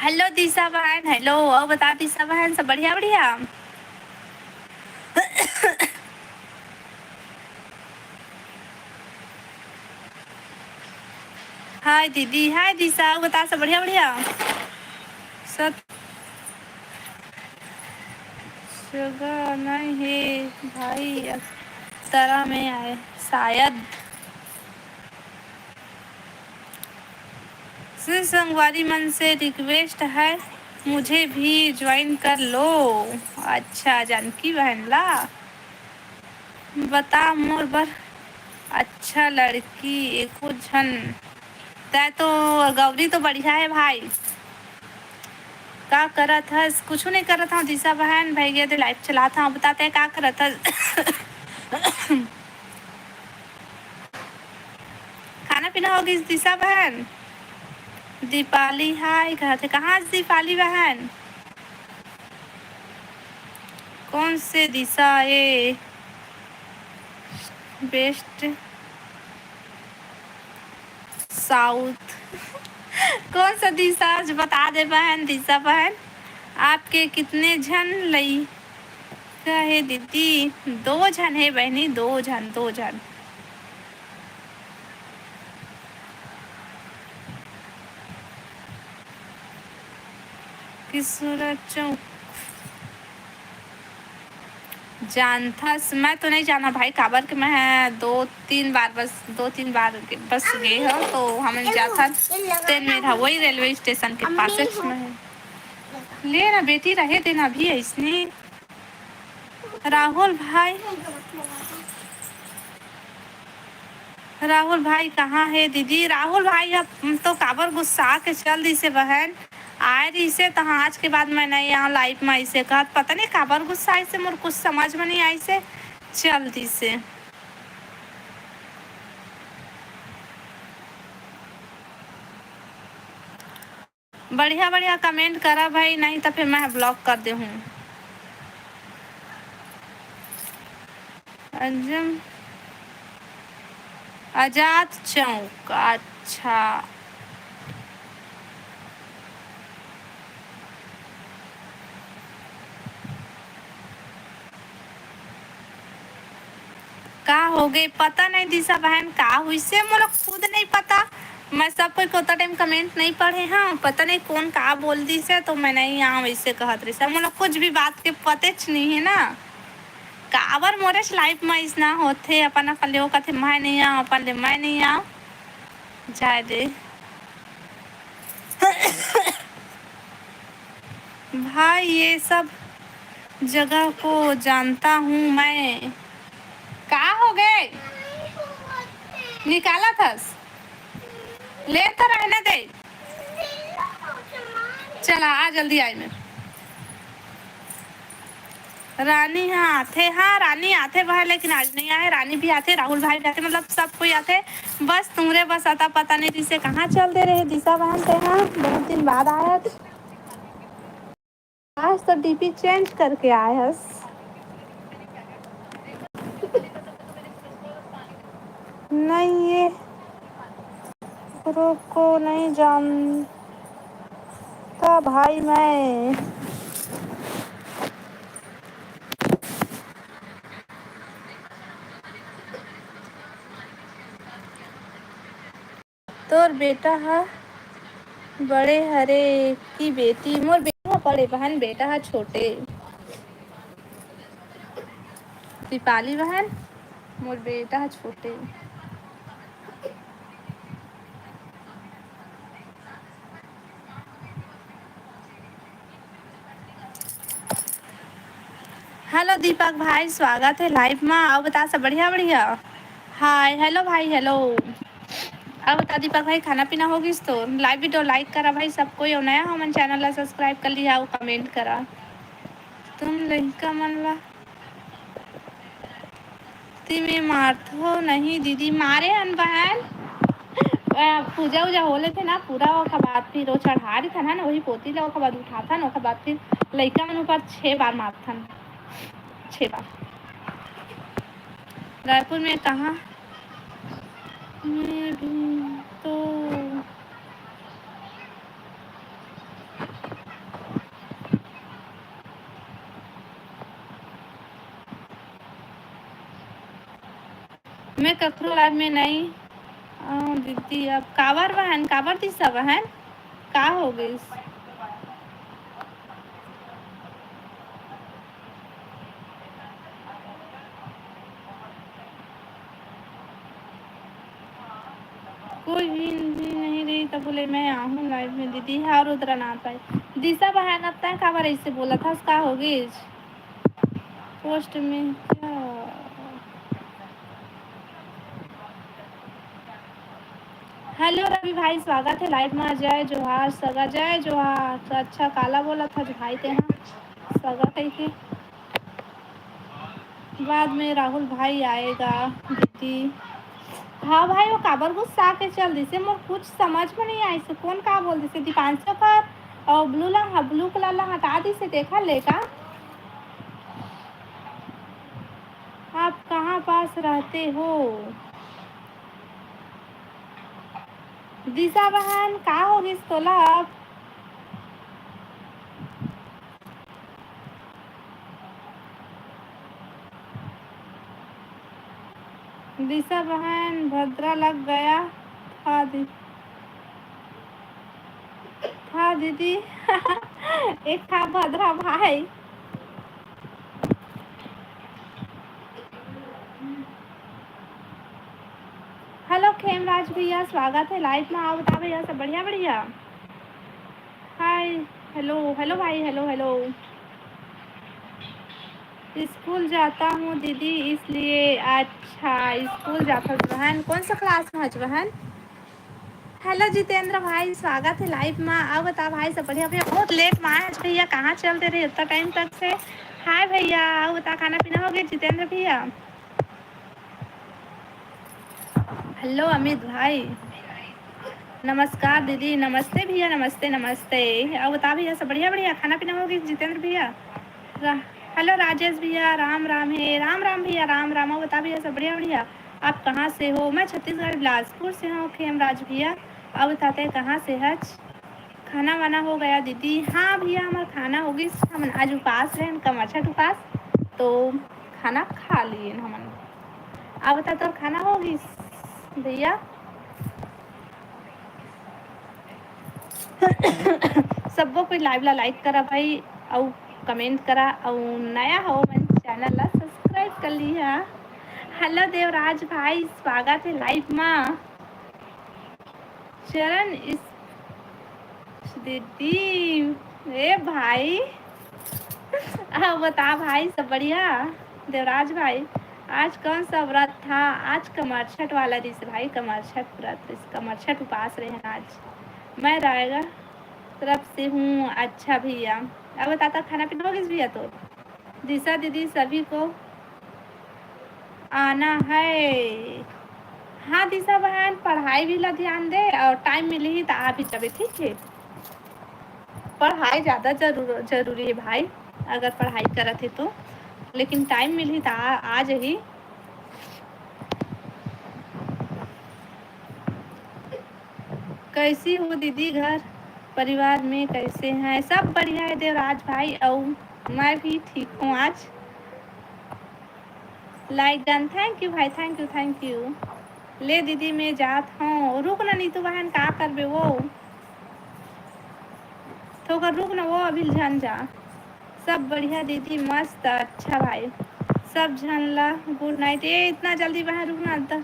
हेलो दिशा बहन, हेलो, अउ बता दिशा बहन, सब बढ़िया बढ़िया? हाय दीदी, हाय दिशा, अउ बता सब बढ़िया बढ़िया? सब जगह नहीं हे भाई, अकलतरा में आए शायद। से संगवारी मन से रिक्वेस्ट है, मुझे भी ज्वाइन कर लो। अच्छा, जानकी बहन ला बता मोर बर अच्छा लड़की एको झन। तै तो गौरी तो बढ़िया है भाई। का करत हस? कुछु नहीं करत हूँ दिशा बहन, भाई गए लाइव चलात हूँ। बता तै का करत हस? खाना पीना हो गई दिशा बहन? दीपाली हाय कहत हे। कहाँ से दीपाली बहन? कौन से दिशा ए बेस्ट साउथ? कौन सा दिशा आज बता दे बहन, दिशा बहन। आपके कितने झन लइका हे दीदी? दो झन हे बहनी, दो झन, दो झन। किशोरा चौक जानथस? मैं तो नहीं जाना भाई, काबर के मैं दो तीन बार बस, दो तीन बार बस गे हो, तो हमन जाथन तेन मेर हा, वही रेलवे स्टेशन के पास में है। ले ना बेटी, रहे देना अभी ऐसने। राहुल भाई, राहुल भाई कहाँ हे दीदी? राहुल भाई अब तो काबर गुस्सा के चल दिसे बहन, आए रहिसे त आज के बाद मैं नहीं यहाँ लाइव में आइसे कहत, पता नहीं काबर गुस्सा आइसे, मोर कुछ समझ में नहीं आइसे, चल दिसे। बढ़िया बढ़िया comment करा भाई, नहीं तो फिर मैं block कर दे हूँ। अंजम आजाद चौक, अच्छा। का हो गए, पता नहीं दिशा बहन, का हुई से मोला खुद नहीं पता। मैं सब कोई के ओता time comment नहीं पढ़े हूँ, पता नहीं कौन का बोल दिस है, तो मैं नहीं आऊँ, ऐसे कहत रही से। मोला कुछ भी बात के पतेच नहीं है ना, काबर मोरेच life में इसना होथे, अपन अपन ले वो कथे मैं नहीं आऊँ, अपन ले मैं नहीं आऊँ, जाए दे। भाई, ये सब जगह को जानता हूँ मैं। का हो गए? निकाला थस? ले तो रहने दे। चला, आ जल्दी आई मैं। रानी हाँ आथे, हाँ, रानी आथे वह, लेकिन आज नहीं आए। रानी भी आथे, राहुल भाई भी आथे, मतलब सब कोई आथे। बस तुमरे बस अता पता नहीं दिसे कहाँ चल दे रहे दिशा बहन ते, हाँ, बहुत दिन बाद आया। आज तो डीपी change करके आए हस। नहीं, ये group को नहीं जानता भाई मैं। तोर बेटा ह बड़े हरे कि बेटी? मोर बेटा ह बड़े बहन, बेटा ह छोटे। दीपाली बहन, मोर बेटा ह छोटे। Hello दीपक भाई, स्वागत है live मा। अउ बता, सब बढ़िया? बढ़िया। Hi, hello भाई, hello। अउ बता दीपक भाई, खाना पीना हो गिस तो? Live video like करा भाई सब कोई, अउ नया हमन channel ला subscribe कर लिहा अउ comment करा। तुम लइका मन ला तिमी मारथो नहीं दीदी? मारे हन बहन। अ, पूजा उजा हो लेथे ना पूरा, ओखर बाद फिर वो चढ़ा देथन ना वही पोती ला, ओखर बाद उठाथन, ओखर बाद फिर लइका मन ऊपर छह बार मारथन, छह बार। रायपुर में कहाँ? मैं भी तो मैं कखरो live में नहीं आऊँ दीदी। अब काबर बहन, काबर दिशा बहन, का हो गइस? कोई भी नहीं रही तब बोले मैं आहूँ live में दीदी। हाँ रुद्रनाथ भाई, दिशा बहन अब तय काबर ऐसे बोला था, का हो गइस? Post में क्या? Hello रवि भाई, स्वागत है live में। जय जोहार सगा, जय जोहार। तो अच्छा काला बोला था जो भाई ते, हाँ स्वागत है के बाद में राहुल भाई आएगा दीदी। हाँ भाई, वो काबर गुस्सा के चल दिसे, मोर कुछ समझ में नहीं आइसे, कौन का बोल दिसे, दीपांशु कर और blue ला, हाँ, blue colour ला हटा दिसे, देखा लेका। आप कहाँ पास रहते हो? दिशा बहन, का हो गिस तोला? दिशा बहन, भद्रा लग गया था दी-, था दीदी। एक था भद्रा भाई। Hello खेमराज भैया, स्वागत है live में। अउ बता भैया, सब बढ़िया? बढ़िया। Hi, hello, hello भाई, hello, hello। स्कूल जाता हूँ दीदी, इसलिए। अच्छा, स्कूल जाता हूँ बहन, कौन सा class में हच बहन? Hello जितेंद्र भाई, स्वागत है live में। अउ बता भाई, सब बढ़िया? भैया बहुत late में आए आज भैया, कहाँ चल दे रहे इतना time तक से? Hi भैया, अउ बता, खाना पीना हो गया जितेंद्र भैया? Hello अमित भाई। नमस्कार दीदी। नमस्ते भैया, नमस्ते, नमस्ते। अउ बता भैया, सब बढ़िया? बढ़िया, खाना पीना हो गिस जितेंद्र भैया? रा-, हेलो राजेश भैया, राम राम हे। राम राम भैया, राम राम। अउ बता भैया, सब बढ़िया? बढ़िया। आप कहाँ से हो? मैं छत्तीसगढ़ बिलासपुर से हूँ खेमराज भैया। अउ बता तैं कहाँ से हच? खाना वाना हो गया दीदी? हाँ भैया, हमर खाना हो गिस। हमन आज उपास रहेन, कमरछठ उपास, तो खाना खा लिएन हमन। अउ बता, तोर खाना हो गिस भैया? सब्बो कोई live ला like करा भाई, अउ comment करा, अउ नया हो मन channel ला subscribe कर लिहा। हेलो देवराज भाई, स्वागत हे live मा। चरण इस दीदी, ए भाई, अउ बता भाई, सब बढ़िया? देवराज भाई, आज कौन सा व्रत था? आज कमरछठ वाला रिहिस भाई, कमरछठ व्रत रिहिस, कमरछठ उपास रहेन आज। मैं रायगढ़ तरफ से हूँ। अच्छा भैया, अउ बता, खाना पीना हो गिस भैया तोर? दिशा दीदी, सभी को आना है। हाँ दिशा बहन, पढ़ाई भी ला ध्यान दे अउ time मिलही त आ भी जाबे, ठीक हे? पढ़ाई ज्यादा जरूर-, जरूरी हे भाई, अगर पढ़ाई करत हे तो, लेकिन time मिलही त आ, आ जही। कैसी हो दीदी, घर परिवार में कैसे हैं? सब बढ़िया हे देवराज भाई, अउ मैं भी ठीक हूँ। आज like done, thank you भाई, thank you, thank you। ले दीदी, मैं जात हूँ। रुक ना नीतू बहन, का करबे वो, थोड़ा रुक ना वो, अभी झन जा। सब बढ़िया दीदी, मस्त, अच्छा भाई, सब झन ला good night। ए, इतना जल्दी बहन, रुक ना, द-,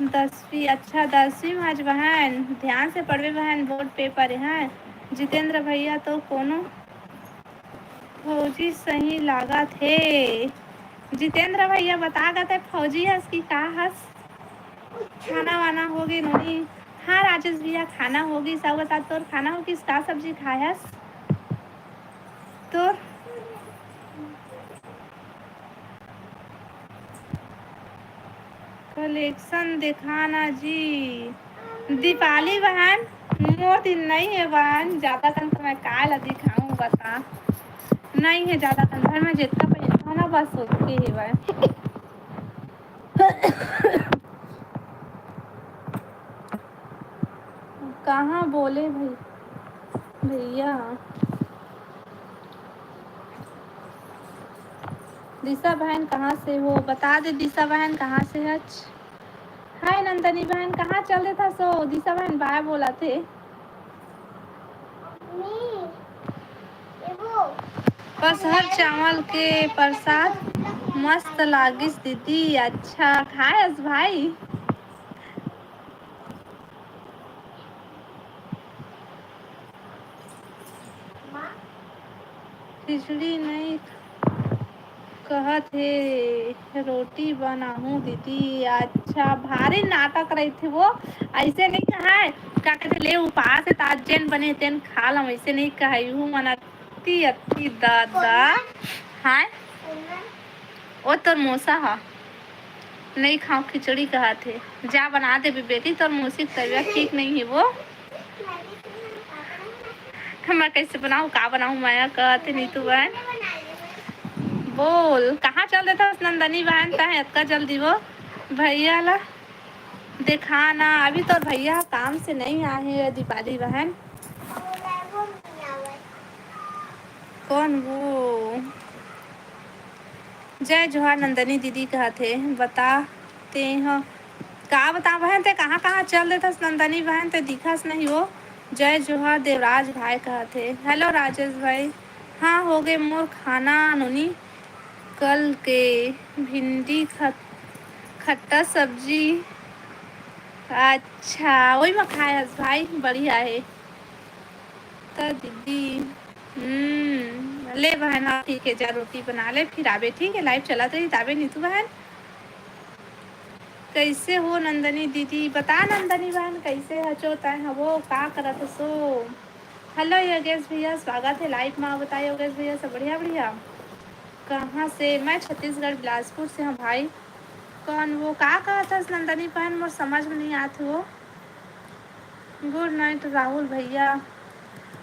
दसवीं, अच्छा, दसवीं में आज बहन, ध्यान से पढ़बे बहन, board paper हे। जितेंद्र भैया तो कोनो फौजी सही लागत हे। जितेंद्र भैया, बता गा तैं फौजी हस कि का हस? खाना वाना हो गे नोनी? हाँ राजेश भैया, खाना हो गिस। अउ बता, तोर खाना हो गिस, का सब्जी खाए हस? तोर collection देखाना जी। दीपाली बहन, मोर दिन नइ हे बहन, ज्यादा कन तो मैं काय ला दिखाऊं बता, नइ हे ज्यादा कन, घर में जितना पैसा हो ना बस ओतके हेवय। कहाँ बोले भई-, भैया? दिशा बहन कहाँ से हो? बता दे दिशा बहन कहाँ से हच? हाय नंदनी बहन, कहाँ चल देथस ओ? दिशा बहन bye बोलत हे। पसहर चावल के प्रसाद मस्त लागिस दीदी। अच्छा, खायस भाई? खिचड़ी नइ कहत हे, रोटी बनाहूँ दीदी। अच्छा, भारी नाटक रहिथे वो, अइसे नइ कहय। का कहिथे, ले उपास हे त आज जेन बने तेन खा लम, अइसे नइ कहय। उहू मन अति, अति ददा। हाय, ओ तोर मोसा ह। नइ खांव खिचड़ी कहत हे। जा बना देबे बेटी, तोर मौसी के तबीयत ठीक नइ हे वो। मैं कइसे बनाहूं, का बनाहूं, मया कहत हे नीतू बहन। बोल, कहाँ चल देथस नंदनी बहन, तैं अतका जल्दी वो भैया ला देखा ना। अभी तोर भैया काम से नइ आए हे दीपाली बहन। कौन वो? जय जोहार नंदनी दीदी कहत हे, बता तेंह का बता बहन, तैं कहाँ कहाँ चल देथस नंदनी बहन, तैं दिखस नहीं वो। जय जोहार देवराज भाई कहत हे, हेलो राजेश भाई, हाँ हो गे मोर खाना नोनी, कल के भिंडी खट-, खट्टा सब्जी। अच्छा, ओही म खाए हस भाई, बढ़िया हे। त दीदी, हम्म, ले बहन, हाँ, ठीक हे, जा रोटी बना ले, फिर आबे, ठीक हे, live चलत रही, ताबे नीतू बहन। कइसे हो नंदनी दीदी? बता नंदनी बहन, कइसे हचो तैं हवो, का करत हसो? हेलो योगेश भैया, स्वागत हे live मा। बता योगेश भैया, सब बढ़िया, बढ़िया? कहाँ से? मैं छत्तीसगढ़ बिलासपुर से हूँ भाई। कौन वो, का कहत हस नंदनी बहन, मोर समझ में नहीं आत वो। Good night राहुल भैया।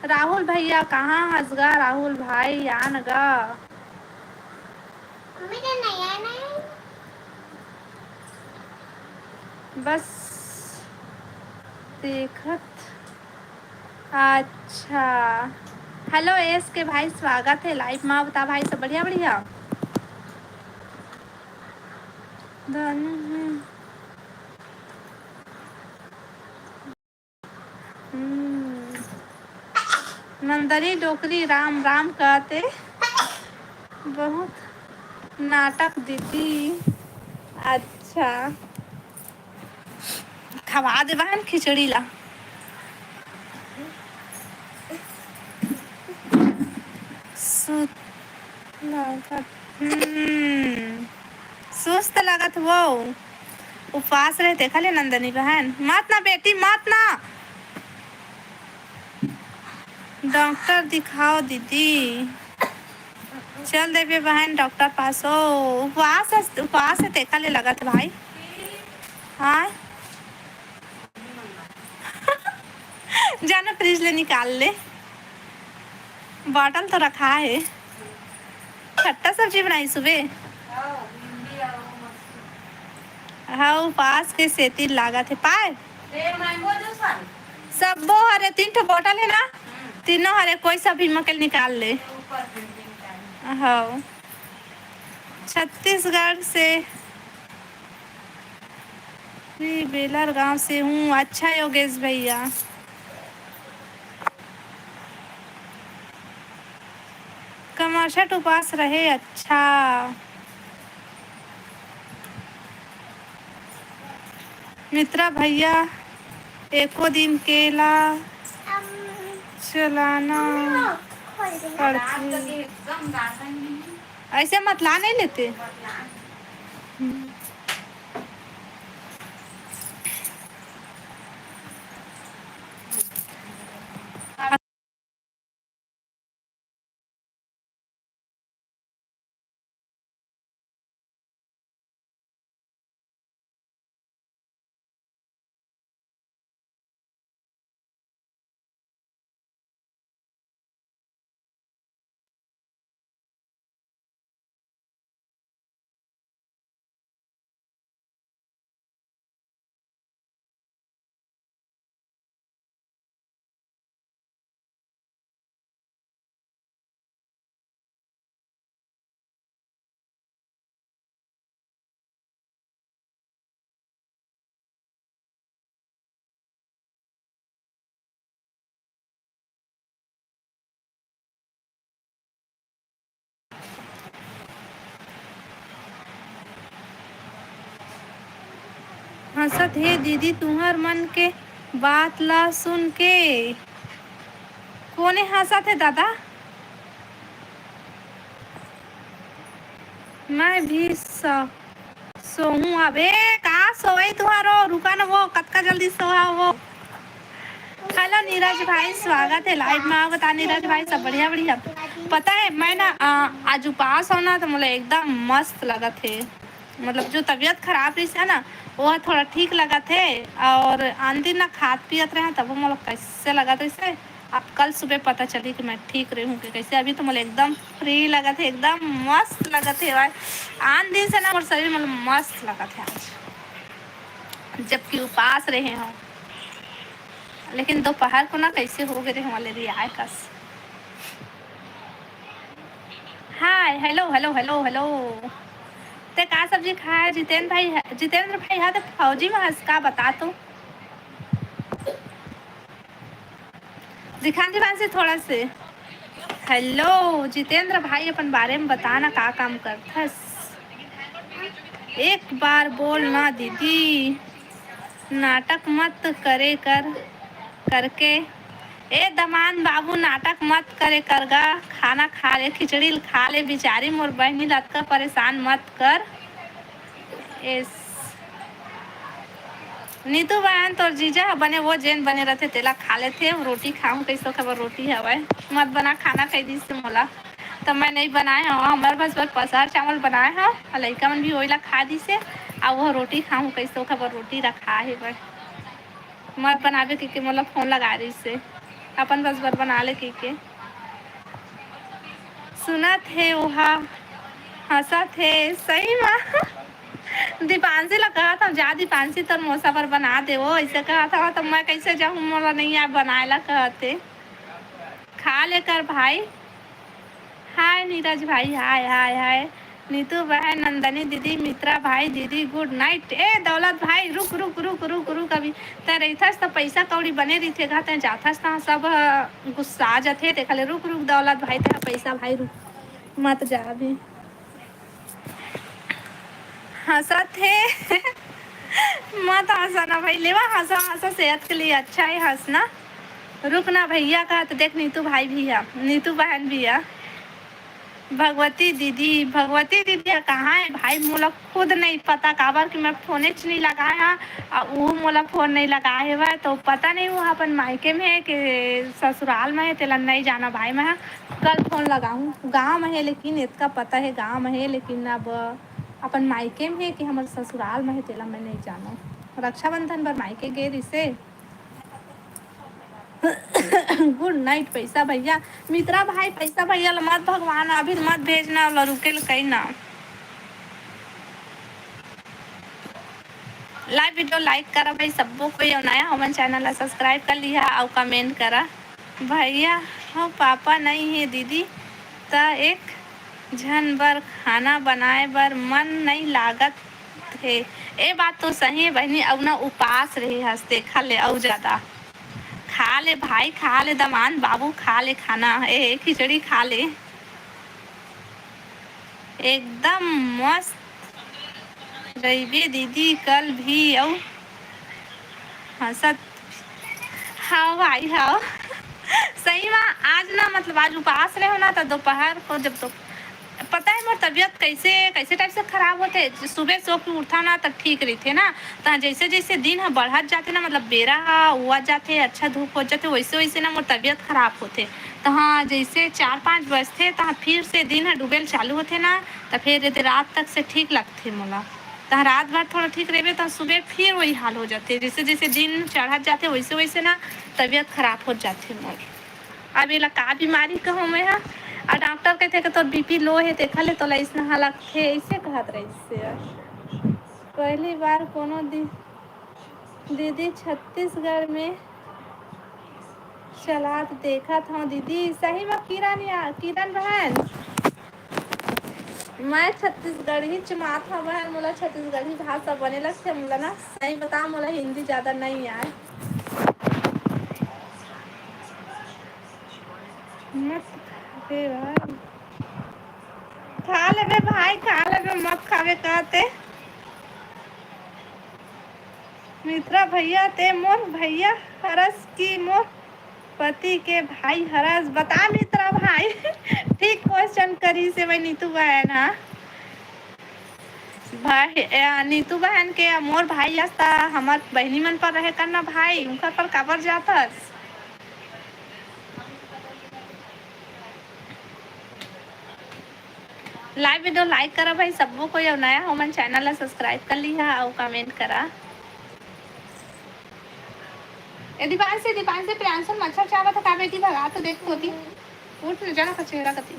राहुल भैया कहाँ हस गा? राहुल भाई आन गा। बस देखत। अच्छा, हेलो एस के भाई, स्वागत है लाइव मा। बता भाई, सब बढ़िया? बढ़िया। धन है। हम्म। नंदनी डोकरी राम राम कहते। बहुत नाटक दीदी। अच्छा, खवा दे बहन खिचड़ी ला। सुत लागत, हम्म, सुस्त लागत वो। उपवास रहते खाली नंदनी बहन। मत ना बेटी, मत ना। डॉक्टर दिखाओ दीदी। चल देबे बहन डॉक्टर पास। ओ, उपवास है, उपवास है, तेखा ले लगत भाई। हाँ। जाना फ्रिज ले निकाल ले। बॉटल तो रखा है। खट्टा सब्जी बनाई सुबह। हाँ, उपवास के सेती लागत है। पाए? सब्बो हरे, तीन ठो बॉटल है ना, तीनों हरे, कोई सा भी मकल निकाल ले। हाँ, छत्तीसगढ़ से जी, बेलर गांव से हूँ। अच्छा योगेश भैया, कमरछठ उपास रहे। अच्छा मित्रा भैया, एको दिन केला चलाना पड़थे। ऐसे मत ला, नहीं लेते। हंसत हे दीदी तुंहर मन के बात ला सुन के। कोने हंसत हे दादा? मैं भी स-, सोहूं अब। ए, का सोवई तुहारो? रुका न वो, कतका जल्दी सोहा वो। हेलो नीरज भाई, स्वागत है लाइव में। आप बता नीरज भाई, सब बढ़िया? बढ़िया। पता है मैं ना, आ, आज उपास हो ना, तो मोला एकदम मस्त लगत है। मतलब जो तबीयत खराब रहिस हे ना, वो थोड़ा ठीक लगत है। और आन दिन ना खात पियत रहे, तब मोला कैसे लगत रहिस हे। अब कल सुबह पता चली कि मैं ठीक रही हूँ कि कैसे। अभी तो मोला एकदम फ्री लगत है, एकदम मस्त लगत है भाई। आन दिन से ना मोर शरीर मतलब मस्त लगत है आज, जबकि उपास रहे हूँ। लेकिन दोपहर को ना कैसे हो गए रहे हमारे रियाय कस। हाय, हेलो, हेलो, हेलो, हेलो। ते का सब्जी खाए जितेंद्र भाई? जितेंद्र भाई हा ते फौजी में हस का, बता तो। दिखान दिखान से थोड़ा से। हेलो जितेंद्र भाई, अपन बारे में बता ना, का काम करथस? एक बार बोल ना दीदी, नाटक मत करे कर, करके। ए दमान बाबू, नाटक मत करे कर गा, खाना खा ले, खिचड़ी खा ले, बिचारी मोर बहनी ल अतका परेशान मत कर। एस नीतू बहन, तोर जीजा ह बने, वो जेन बने रथे तेला खा लेथे। रोटी खाहूं कइसो खबर, रोटी हवय, मत बना, खाना कहि दिस मोला, त मैं नइ बनाए हव। हमर बस बर पसार चावल बनाए हव, अउ लइका मन भी ओइला खा दिसे। अउ वो रोटी खाहूं कइसो खबर, रोटी रखा हे बर। मत बनाबे कहिके मोला फोन लगा रहिस हे, अपन बस बर बना ले कहिके। सुनत हे ओहा, हंसत हे। सही मा दीपांशी ला कहत हव, जा दीपांशी, तोर मोसा बर बना दे वो, अइसे कहत हव, त मैं कइसे जाहूं, मोला नइ आय बनाए ला, कहत हे। खा ले कर भाई। हाय नीरज भाई, हाय, हाय, हाय। नीतू बहन, नंदनी दीदी, मित्रा भाई, दीदी, good night। ए दौलत भाई, रुक, रुक, रुक, रुक, रुक, अभी तैं रहिथस त पइसा कौड़ी बने रहिथे गा, तैं जाथस त सब, अ, गुस्सा जथे। तेखर ले रुक, रुक दौलत भाई, तें पइसा भाई रुक, मत जा अभी। हंसत हे। मत हंसा ना भाई, लेवा हंसा, हंसा सेहत के लिए अच्छा हे हंसना। रुक ना भैया का, त देख नीतू भाई भी हे, नीतू बहन भी हे। भगवती दीदी, भगवती दीदी ह कहाँ हे भाई? मोला खुद नइ पता, काबर कि मैं फोनेच नइ लगाए हंव, अउ वो मोला फोन नइ लगाए हवय, त पता नइ वो ह अपन मायके में हे कि ससुराल में हे, तेला नइ जानंव भाई। मैं ह कल फोन लगाहूं, गांव में हे, लेकिन एतका पता हे गांव में हे, लेकिन अब अपन मायके में हे कि हमर ससुराल में हे, तेला मैं नइ जानंव। रक्षाबंधन बर मायके गे रिहिसे। Good night पैसा भैया। मित्रा भाई, पैसा भैया ल मत भगवान, अभी मत भेजना, ओला रुके ल कही ना। Live video like करा भाई सब्बो कोई, अउ नया हमन channel ला subscribe कर लिहा अउ comment करा। भैया हो पापा नइ हे दीदी, त एक झन बर खाना बनाए बर मन नइ लागत हे। ए बात तो सही हे बहिनी, अउ ना उपास रहे हस, तेखर ले अउ ज्यादा। खा ले भाई, खा ले दमांद बाबू, खा ले खाना, ए खिचड़ी खा ले। एकदम मस्त रहिबे दीदी, कल भी अउ हंसत। हाव भाई, हाव। सही में आज ना, मतलब, आज उपास रहे हो ना, तो दोपहर को जब तो पता है मोर तबीयत कैसे, कैसे type से खराब होथे। सुबह सो के उठा ना, तब ठीक रहिथे ना, तो जैसे जैसे दिन ह बढ़त जाथे ना, मतलब, बेरा ह हुआ जाथे, अच्छा धूप हो जाथे, वैसे वैसे ना मोर तबीयत खराब होथे। तो हाँ, जैसे चार पाँच बजथे, तो फिर से दिन ह डूबे ल चालू होथे ना, तो फिर यदि रात तक से ठीक लगथे मोला। तहाँ रात भर थोड़ा ठीक रहिबे, तहाँ सुबह फिर वही हाल हो जाथे। जैसे जैसे दिन चढ़त जाथे, वैसे वैसे ना तबीयत खराब हो जाथे मोर। अब एला का बीमारी कहूँ मैं हा? आ डॉक्टर कहथे कि तोर बीपी लो हे, तेखर ले तोला अइसना हा लगथे, अइसे कहत रहिस हे। पहली बार कोनो दि-, दीदी छत्तीसगढ़ में चलात देखत हव दीदी। सही म किरण या, किरण बहन, मैं छत्तीसगढ़ी चुमात हव बहन, मोला छत्तीसगढ़ी भाषा बने लगथे। मोला ना सही बताओ, मोला हिंदी ज्यादा नहीं आए। मत खाबे भाई, खा लेबे भाई, खा लेबे, मत खाबे कहते। मित्रा भैया, ते मोर भैया हरस की मोर पति के भाई हरस? बता मित्रा भाई। ठीक question करिस हे भाई नीतू बहन हा। भाई, ए, नीतू बहन के मोर भाई अस त हमर बहिनी मन पर रहे करना भाई, उनकर पर काबर जाथस? Live video like करा भाई सब्बो कोई, अउ नया हो मन channel ला subscribe कर लिहा अउ comment करा। ए दीपांशी, दीपांशी, प्रियांशु मच्छर चावत हे का बेटी? भगा तो देख कोती। उठ न, जा ना ओकर चेहरा कती।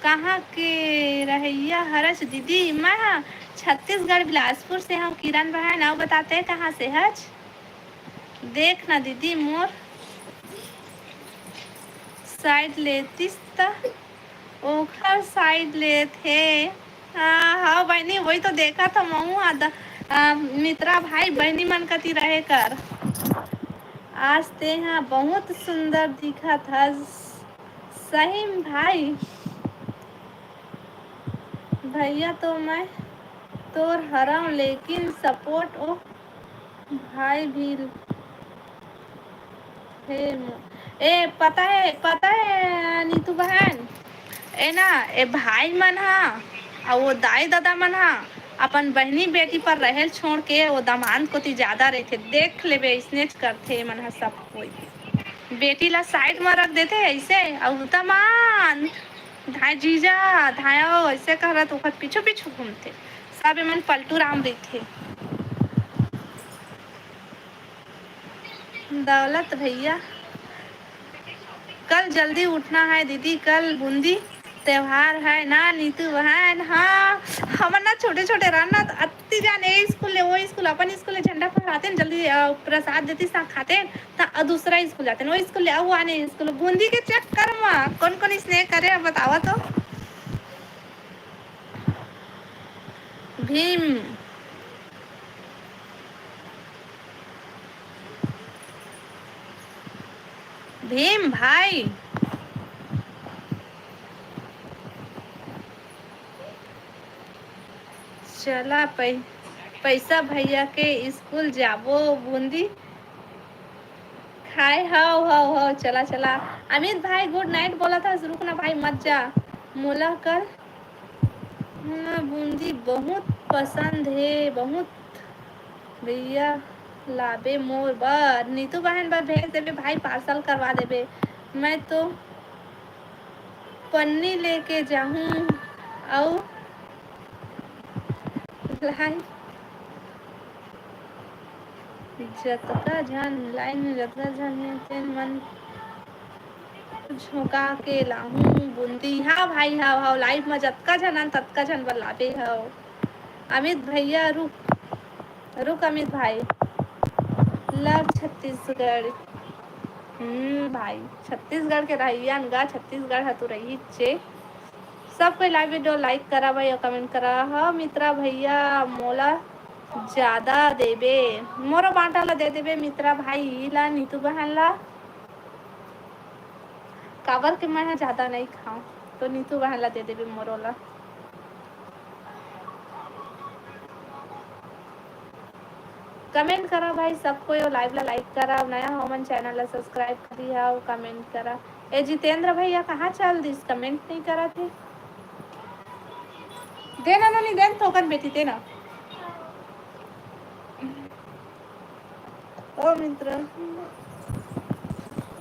कहाँ के रहइया हरच दीदी? मैं हा छत्तीसगढ़ बिलासपुर से हव किरण बहन। अउ बता ते कहाँ से हच? देख ना दीदी, मोर side लेतिस त ओखर side लेत हे। हाँ, हाँ बहिनी, वही तो देखत हव महूँ हा द-, आ, मित्रा भाई, बहिनी मन कती रहे कर। आज तेहा बहुत सुंदर दिखत हस सही म भाई। भैया तो मैं तोर हरव, लेकिन support ओ भाई भी हे मो-, ए, पता हे, पता हे, नीतू बहन, ए ना, ए भाई मन हा, अउ वो दाई ददा मन हा, अपन बहिनी बेटी पर रहेल छोड़ के वो दमांद कोती ज्यादा रहिथे। देख लेबे, अइसनेच करथे ए मन हा सब कोई। बेटी ला side म रख देथे अइसे, अउ दमांद, धाय जीजा, धाय ओ, अइसे करत ओखर पीछू पीछू घूमथे। तब एमन पलटू राम रहिथे। दौलत भैया, कल जल्दी उठना है दीदी, कल बूंदी त्योहार है ना नीतू बहन। हाँ, हमन ना छोटे छोटे रहन ना, तो अत्ती जान ए स्कूल ले वो स्कूल, अपन स्कूल ले झंडा फहरातेन, जल्दी, अ, प्रसाद देतिस ना खातेन, त दूसरा स्कूल जातेन, वो स्कूल ले अउ आने स्कूल, बूंदी के चक्कर म कौन कौन स्नेह करे, बतावा तो। भीम, भीम भाई, चला पै-, पैसा भैया के स्कूल जाबो बूंदी खाए। हव, हव, हव, चला, चला। अमित भाई good night बोलत हस, रुक ना भाई, मत जा। मोला कल, मोला बूंदी बहुत पसंद हे, बहुत। भैया लाबे मोर बर, नीतू बहन बर भेज देबे भाई, parcel करवा देबे। मैं तो पन्नी लेके जाहूं अउ लाई। जतका झन line में, जतका झन हे, तेन मन झोंका के लाहूं बूंदी। हाँ भाई, हाँ, हाँ, live में जतका झन आन, ततका झन बर लाबे हव। अमित भैया, रुक, रुक अमित भाई। Love छत्तीसगढ़। हम्म, भाई, छत्तीसगढ़ के रहइया न गा, छत्तीसगढ़ ह तो रहिचे। सब कोई live video like करा भाई अउ comment करा। ह मित्रा भैया, मोला ज्यादा देबे, मोरो बांटा ला दे देबे मित्रा भाई ला, नीतू बहन ला। काबर के मैं ह ज्यादा नइ खाऊं, तो नीतू बहन ला दे देबे मोरो ला। Comment करा भाई सब कोई, अउ live ला like करा, अउ नया हो मन channel ला subscribe करी हा, अउ comment करा। ए जितेंद्र भैया कहाँ चल दिस, comment नहीं करा थे। दे ना नोनी, दे ना थोकन बेटी, दे ना। ओ मित्र,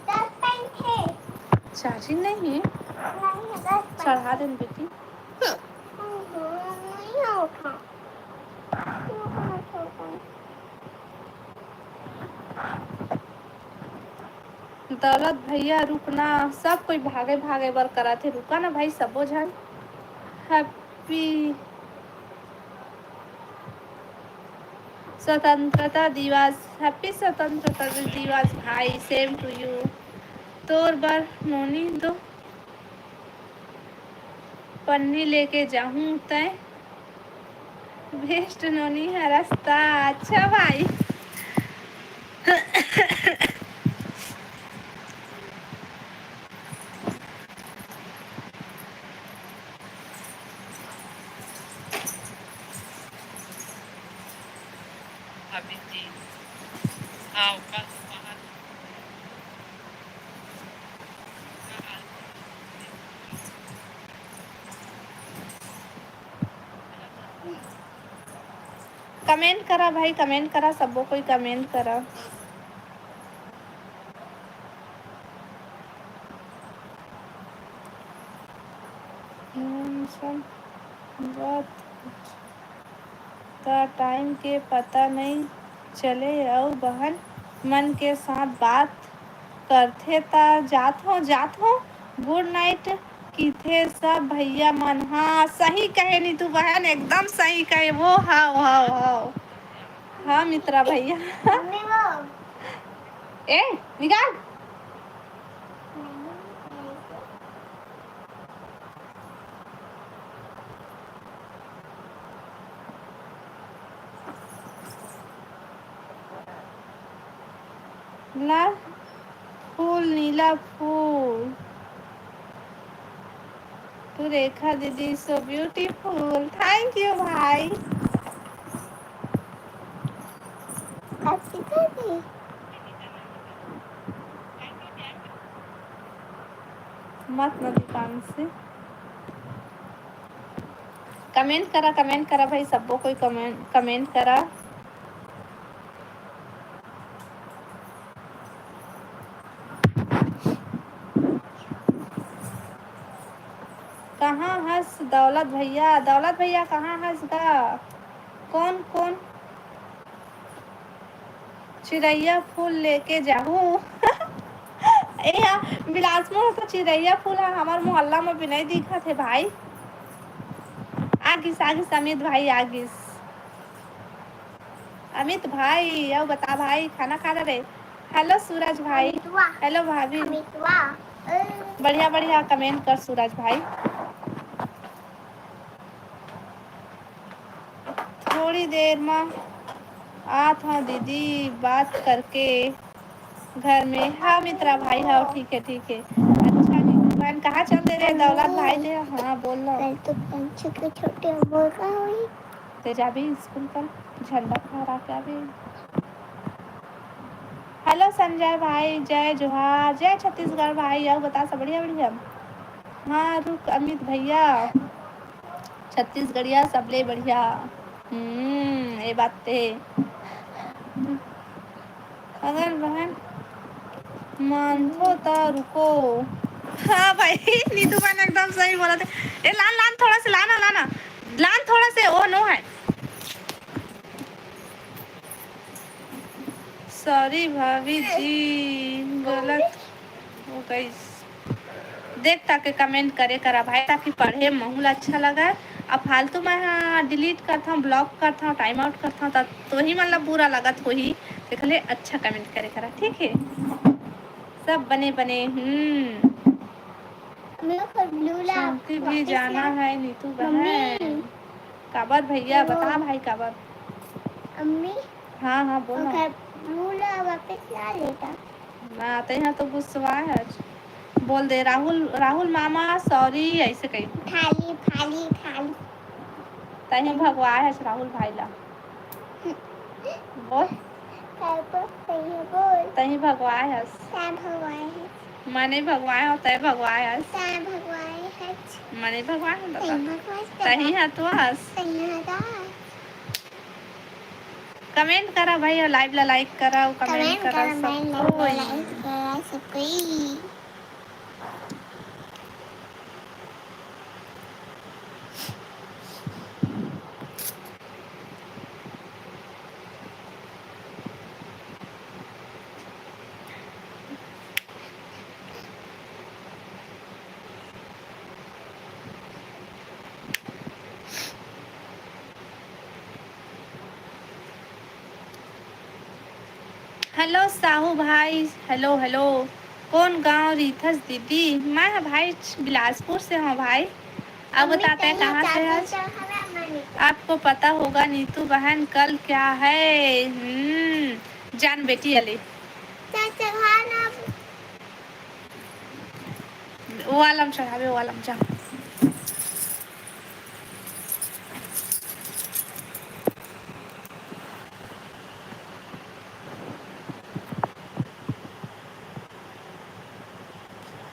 दस point है। Charging नहीं है? नहीं है, दस point। चढ़ा दे ना बेटी। नहीं, नहीं होता। दौलत भैया रुकना, सब कोई भागे भागे बर करत हे, रुका ना भाई सबो झन। Happy स्वतंत्रता दिवस, happy स्वतंत्रता दिवस भाई, same to you। तोर बर नोनी दो पन्नी लेके जाहूं तैं best नोनी हरस त। अच्छा भाई। अभी जी। आओ, कल बाहर। Comment करा भाई, comment करा, सबो कोई comment करा। हम्म, सब बात त time के पता नइ चले, अउ बहन मन के साथ बात करथे त जात हो, जात हो, good night किथे सब भैया मन। हाँ, सही कहे नीतू बहन, एकदम सही कहे वो। हाव, हाव, हाव। हाँ मित्रा भैया। मम्मी वो। ए, निकाल। लाल फूल, नीला फूल। तू रेखा दीदी, so beautiful। Thank you भाई। Happy birthday। मत ना दुकान से। Comment करा, comment करा भाई, सबो कोई comment, comment करा। कहाँ हस दौलत भैया? दौलत भैया कहाँ हस गा? कौन कौन चिरैया फूल लेके जाहू? ए हा, बिलासपुर तो चिरैया फूल ह हमर मोहल्ला में भी नहीं दिखत हे भाई। आगिस, आगिस अमित भाई, आगिस। अमित भाई, अउ बता भाई, खाना खा रे? हेलो सूरज भाई। अमितवा। हेलो भाभी। अमितवा। बढ़िया, बढ़िया comment कर सूरज भाई। थोड़ी देर म आत हव दीदी, बात करके घर में। हाँ मित्रा भाई, हाँ, ठीक है, ठीक है। अच्छा नीतू बहन, कहाँ चल दे रहे दौलत भाई दे? हाँ, बोल लो। कल तो पंछी के छोटे बोल का होई। ते जाबे स्कूल पर झंडा फहरा के आबे। हेलो संजय भाई, जय जोहार, जय छत्तीसगढ़ भाई। अउ बता, सब बढ़िया, बढ़िया? हाँ, रुक अमित भैया, छत्तीसगढ़िया सबले बढ़िया। हम्म, ये बात ते। अगर बहन मानथो त रुको। हाँ भाई, नीतू बहन एकदम सही बोलथे। ए, लान, लान, थोड़ा से लाना, लाना, लान थोड़ा से, ओ नो है। सॉरी भाभी जी, गलत हो गई। देख ताके comment करे करा भाई, ताकि पढ़े महू ला अच्छा लगा। अब फालतू मैं हाँ delete करता हूँ, block करता हूँ, time out करता हूँ, तब तो ही मतलब बुरा लगत होही। देख ले, अच्छा comment करे करा, ठीक है? सब बने बने। हम्म। शांति भी जाना है नीतू बहन। काबर भैया, बता भाई काबर। अम्मी, हाँ, हाँ, बोल ना। ओकर ब्लू ला वापस ला लेता। ना, तैं हा तो गुस्सवाए हस। बोल दे, "राहुल, राहुल मामा, सॉरी," ऐसे कही। थाली, थाली, थाली। तहीं भगवाए हस राहुल भाई ला। बोल। काबर तहीं बोल। तहीं भगवाए हस। तैं भगवाए हस। मैं नहीं भगवाए हूँ, तैं भगवाए हस। तैं भगवाए हस। मैं नहीं भगवाए हूँ, दादा। तहीं भगवाए हस, दादा। तहीं हा तो हस। तहीं हा तो हस। Comment करा भाई, अउ live ला like करा, अउ comment करा सब कोई। हेलो साहू भाई, हेलो, हेलो। कौन गांव रहिथस दीदी? मैं ह भाई बिलासपुर से हूँ भाई। अब बताते हैं कहाँ से है? आपको पता होगा नीतू बहन कल क्या है? हम्म, जान बेटी अली। वो आलम चढ़ावे, वो आलम जा।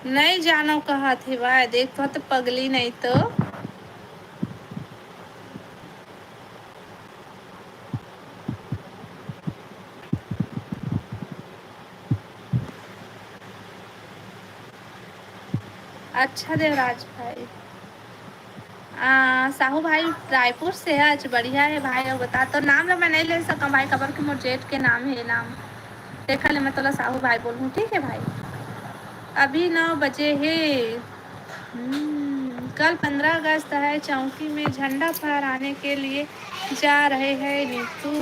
नहीं जानो कहत हे भाई, देख तो, तो पगली नहीं तो। अच्छा देवराज भाई। आ, साहू भाई रायपुर से है। अच्छा, बढ़िया है भाई। अउ बता, तो नाम ला मैं नहीं ले सकूँ भाई, काबर कि मोर जेठ के नाम है, नाम देखा ले मैं तोला साहू भाई बोलूँ, ठीक है भाई? अभी नौ बजे है। हम्म, कल पंद्रह अगस्त है, चौकी में झंडा फहराने के लिए जा रहे हैं नीतू।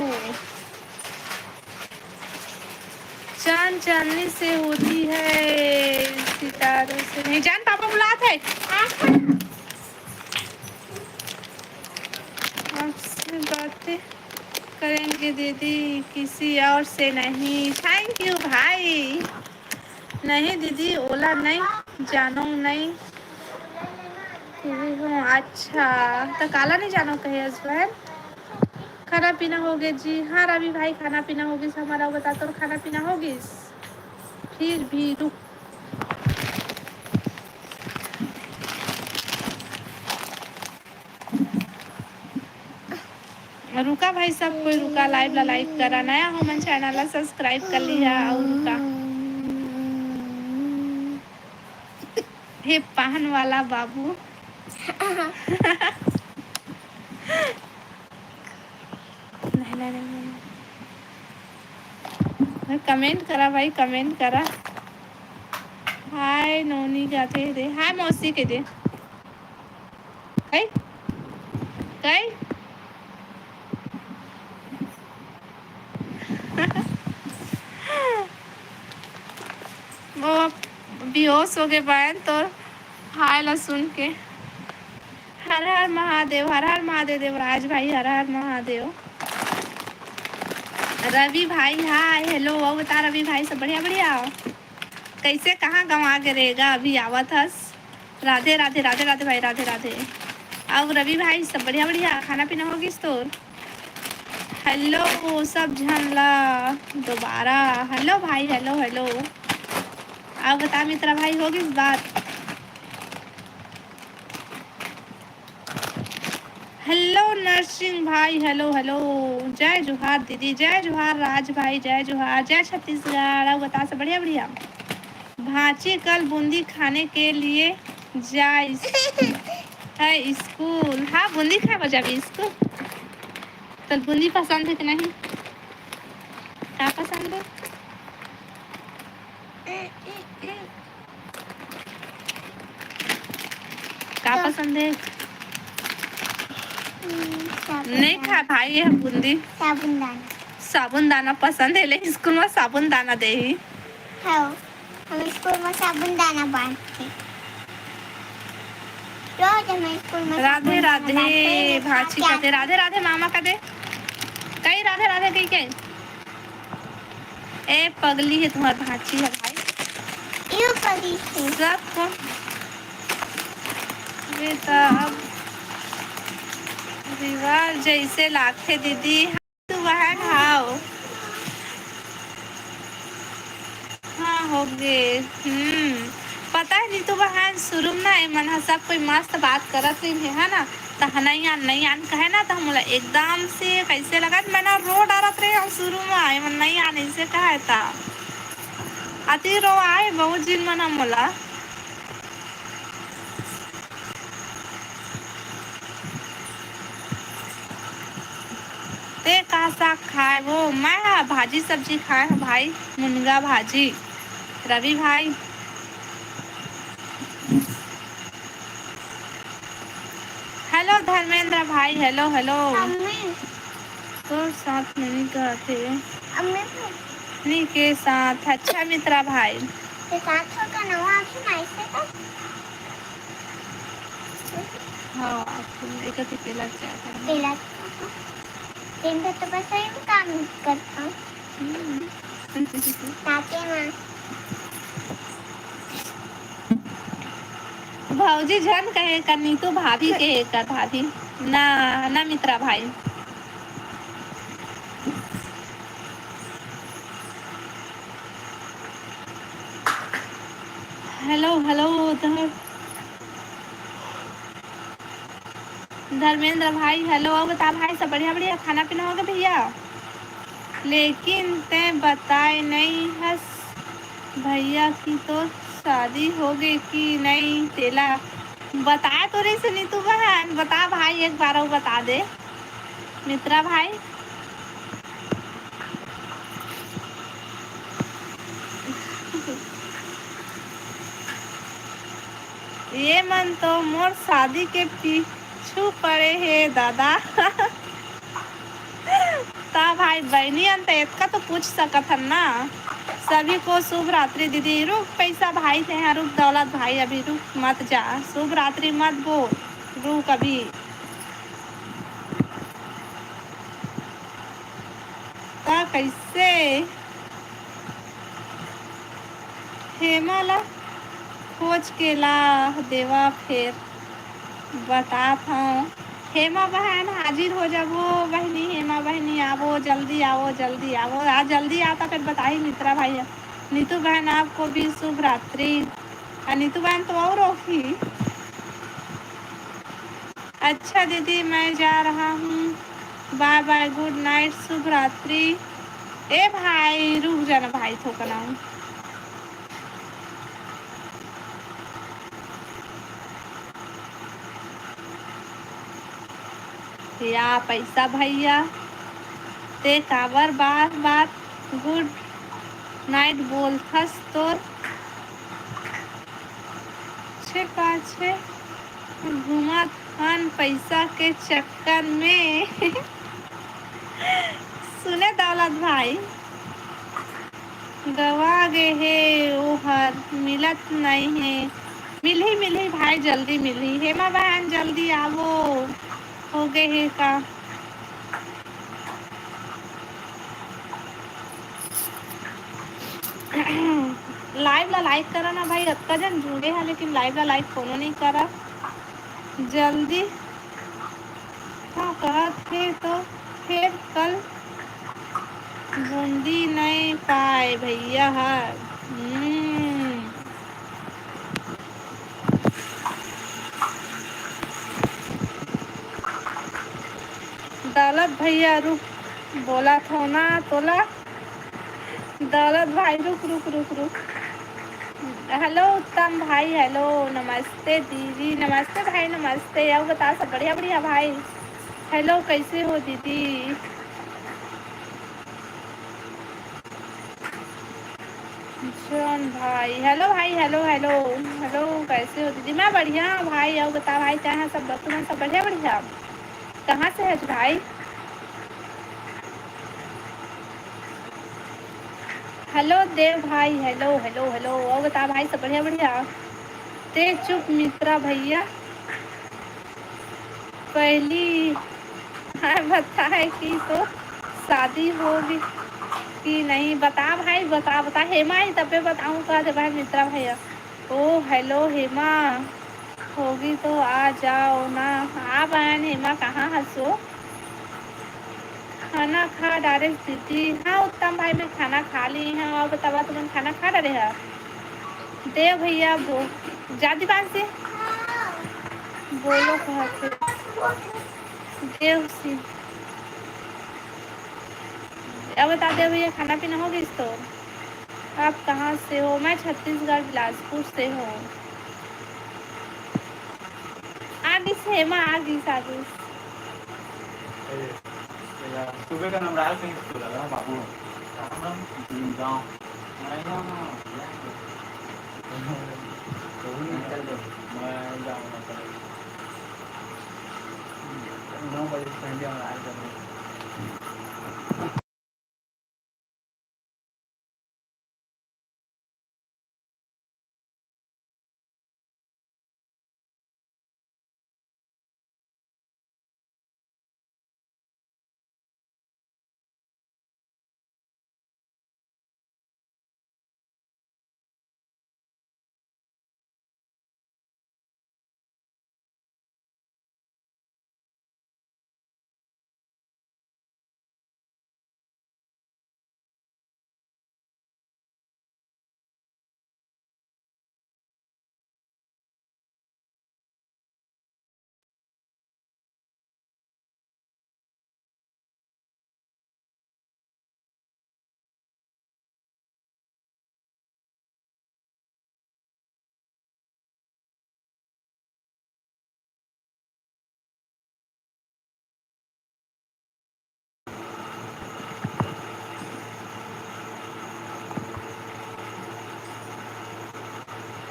चांद चांदनी से होती है, सितारों से नहीं। जान, पापा बुलात है। आपसे बातें करेंगे दीदी, किसी और से नहीं। Thank you भाई। नहीं दीदी, ओला नहीं जानो, नहीं। हूँ, अच्छा, तो काला नहीं जानो कहे हस बहन? खाना पीना हो गए जी। हाँ रवि भाई, खाना पीना हो गइस हमारा। बता, तोर खाना पीना हो गइस? फिर भी रुक, रुका भाई, सब कोई रुका, live ला like करा, नया हो मन channel ला subscribe कर लिहा अउ रुका। हे पान वाला बाबू। Comment करा भाई, comment करा। हाय नोनी कथे दे, हाय मौसी कह दे। कई? कई? वो बेहोश हो गए बहन तोर हाय ला सुन के। हर हर महादेव, हर हर महादेव देवराज भाई, हर हर महादेव। रवि भाई हाय, hello, अउ बता रवि भाई सब बढ़िया, बढ़िया? कैसे, कहाँ गंवा गे रेगा, अभी आवत हस? राधे राधे, राधे राधे भाई, राधे राधे। अउ रवि भाई सब बढ़िया, बढ़िया, खाना पीना हो गिस तोर? Hello सब झन ला दोबारा hello भाई, hello hello। अउ बता मित्रा भाई, हो गिस बात? Hello नरसिंह भाई, hello hello। जय जोहार दीदी, जय जोहार राज भाई, जय जोहार, जय छत्तीसगढ़। अउ बता सब बढ़िया, बढ़िया? भांची कल बूंदी खाने के लिए जाइस है स्कूल। हाँ, बूंदी खाए बर जाबे स्कूल। तो बूंदी पसंद है कि नहीं? का पसंद है? का तो पसंद है? हम्म, साबुन नहीं दाना। खा भाई, ये बूंदी। साबुन दाना। साबुन दाना पसंद है, लेकिन स्कूल में साबुन दाना दे ही। हाँ, हम स्कूल में साबुन दाना बांटते। रोज हम स्कूल में राधे साबुन दाना राधे, बांटते हैं, भांची खा के खाते, आते। राधे राधे मामा का दे। कई राधे राधे कई के? ए पगली है तुम्हार भांची है भाई। यू पगली है। सबको। ये तो अब रिवाज जैसे लागथे दीदी। तू बहन हाव। हाँ, हो गे। हम्म, पता है नीतू बहन, शुरू में ना, ए मन ह सब कोई मस्त बात करत रहिन हे, है ना? त ह, "नहीं आन, नहीं आन," कहे ना, त मोला एकदम से कैसे लगा, मैं ना रो डरत रहे हूँ शुरू में, ए मन नहीं आन, ऐसे कहे त अति रो आए बहुत जिन मन ह मोला। ते का साग खाए वो? मैं हा भाजी सब्जी खाए हूँ भाई, मुनगा भाजी। रवि भाई। Hello धर्मेंद्र भाई, hello, hello। अम्मी। तोर साथ नोनी कहत हे। अम्मी। नोनी के साथ, अच्छा मित्रा भाई। के साथ हो का नवा आखिर माइसे का? हाँ, आखिर एक अति पेला चाय करना। पेला। दिन भर तो बस वही में काम करता हूँ। हम्म। ताते माँ। भौजी झन कहे कर, नीतू भाभी कहे कर, भाभी। ना, ना मित्रा भाई। Hello, hello, तो धर्मेंद्र भाई, hello। अउ बता भाई, सब बढ़िया, बढ़िया? खाना पीना हो गे भैया? लेकिन तैं बताए नई हस भैया कि तोर शादी हो गे कि नई, तेला बताए तो रहिस नीतू बहन। बता भाई, एक बार अउ बता दे मित्रा भाई। ये मन तो मोर शादी के पीछू पड़े हे दादा। ता भाई बहनी अन त एतका तो पूछ सकत हन ना। सभी को शुभ रात्रि दीदी। रुक पैसा भाई, ते हैं रुक दौलत भाई, अभी रुक मत जा, शुभ रात्रि मत बोल, रुक अभी। का कइसे हेमा ला खोज के ला देवा, फेर बतात हव। हेमा बहन हाजिर हो जाबो बहिनी, हेमा बहिनी आवो, जल्दी आवो, जल्दी आवो। आ जल्दी आता फिर बताही मित्रा भाई। नीतू बहन आपको भी शुभ रात्रि। आ नीतू बहन तो और ओखी। अच्छा दीदी, मैं जा रहा हूँ, bye bye, good night, शुभ रात्रि। ए भाई, रुक जाना भाई, थोकना हूँ। या पैसा भैया। ते काबर बार बार गुड नाइट बोलथस? तोर पाछे पाछे घूमत हन पैसा के चक्कर में। सुने दौलत भाई, गवा गे हे ओहर, मिलत नइ हे। मिलही, मिलही भाई, जल्दी मिलही। हेमा बहन, जल्दी आवो, हो गे हे का? लाइव ला लाइक करा ना भाई, अतका जन जुड़े हा, लेकिन लाइव ला लाइक कोनो नहीं करा। जल्दी हाँ, कहत हे तो फेर कल बूंदी नइ पाए भैया हर। हम्म। दौलत भैया रुक, बोलत हो ना तोला। दौलत भाई, रुक, रुक, रुक, रुक। हेलो उत्तम भाई, हेलो, नमस्ते दीदी, नमस्ते भाई, नमस्ते। अउ बता, सब बढ़िया, बढ़िया भाई? हेलो, कैसे हो दीदी? जॉन भाई, हेलो भाई, हेलो, हेलो, हेलो, कैसे हो दीदी? मैं बढ़िया भाई, अउ बता भाई, क्या है सब, तुम सब बढ़िया, बढ़िया? कहाँ से है भाई? हेलो देव भाई, हेलो, हेलो, हेलो। अउ बता भाई, सब बढ़िया, बढ़िया? ते चुप मित्रा भैया, पहली हाँ बताए कि तो शादी होगी कि नहीं? बता भाई, बता, बता। हेमा ही तबे बताऊँ कहा थे भाई, मित्रा भैया। ओ हेलो हेमा, होगी तो आ जाओ ना। आ बहन हेमा, कहाँ हसो? खाना खा डारे दीदी। हाँ उत्तम भाई, मैं खाना खा ली हूँ। अउ बतावा, तुमन खाना खा डारे हा? देव भैया बो-, जादी बान से बोलो, कहा थे देव सिंह। अउ बता देव भैया, खाना पीना हो गइस तो? आप कहाँ से हो? मैं छत्तीसगढ़ बिलासपुर से हूँ। आ गिस हेमा, आ गिस, आ गिस। ए, सुबह का नंबर आया कहीं स्कूल वाला, बाबू। राम राम। गाँव। मैं जाऊँगा, मैं जाऊँगा। नौ बजे पहले हम आ जाएंगे।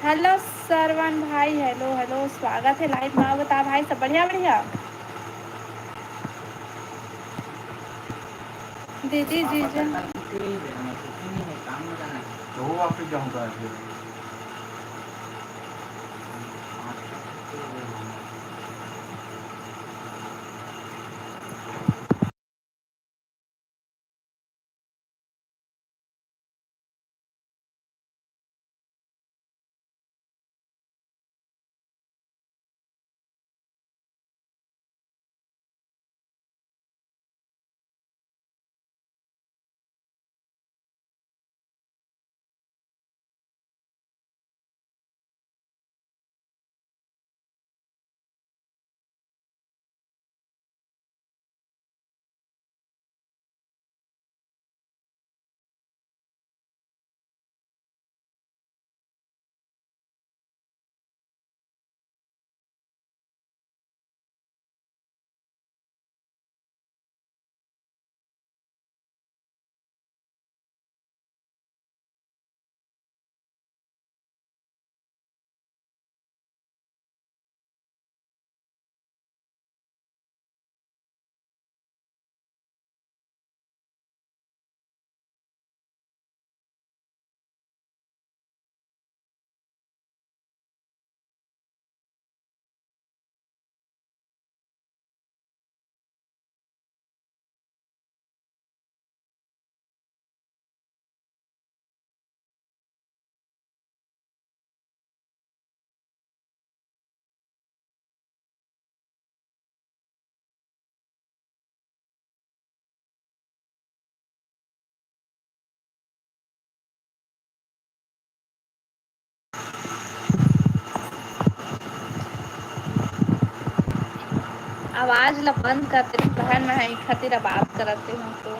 हेलो सरवन भाई, हेलो, हेलो, स्वागत है लाइव में। बता भाई, सब बढ़िया, बढ़िया? दीदी, जीजा। तो वो वापस जाऊंगा फिर। आवाज ला बंद कर दे बहन, मैं इही खातिर अब बात करत हूँ तो।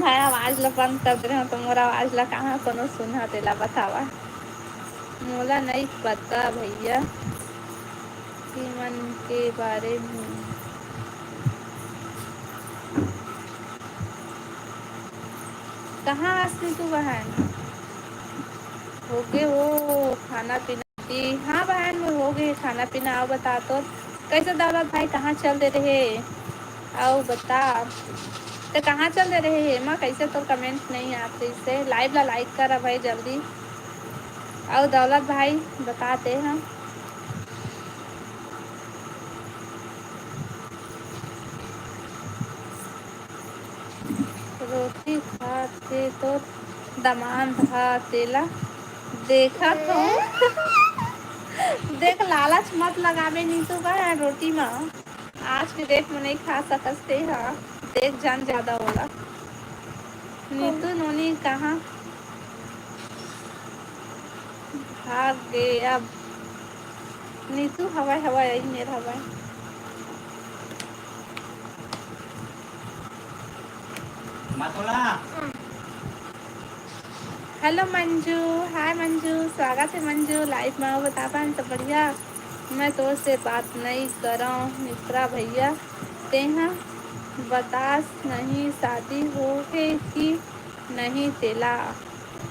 मैं आवाज ला बंद कर दे रहा हूँ तो मोर आवाज ला कहाँ कोनो सुनहा तेला बतावा। मोला नई पता भैया, सीमन के बारे में। कहाँ हस नीतू बहन? होगे वो खाना पीना? जी हाँ बहन, मोर होगे खाना पीना। अउ बता तो, कैसे दौलत भाई, कहाँ चल दे रहे? अउ बता, ते कहाँ चल दे रहे हे माँ? कैसे तोर comment नहीं आत रहिसे? Live ला like करा भाई जल्दी। अउ दौलत भाई, बता ते हाँ। रोटी खात हे तो दमांद हा तेला देखत हो। देख, लालच मत लगाबे नीतू बहन रोटी मा। आज के date में नहीं खा सकस ते हा। देख जान ज्यादा होला। नीतू नोनी कहाँ भाग गे अब? नीतू हवय, हवय, अई मेर हवय। Hello मंजू, hi मंजू, स्वागत हे मंजू live में। अउ बता बहन, सब बढ़िया? मैं तोर से बात नई करंव मित्रा भैया, तेहा बतास नहीं शादी होगे कि नहीं तेला।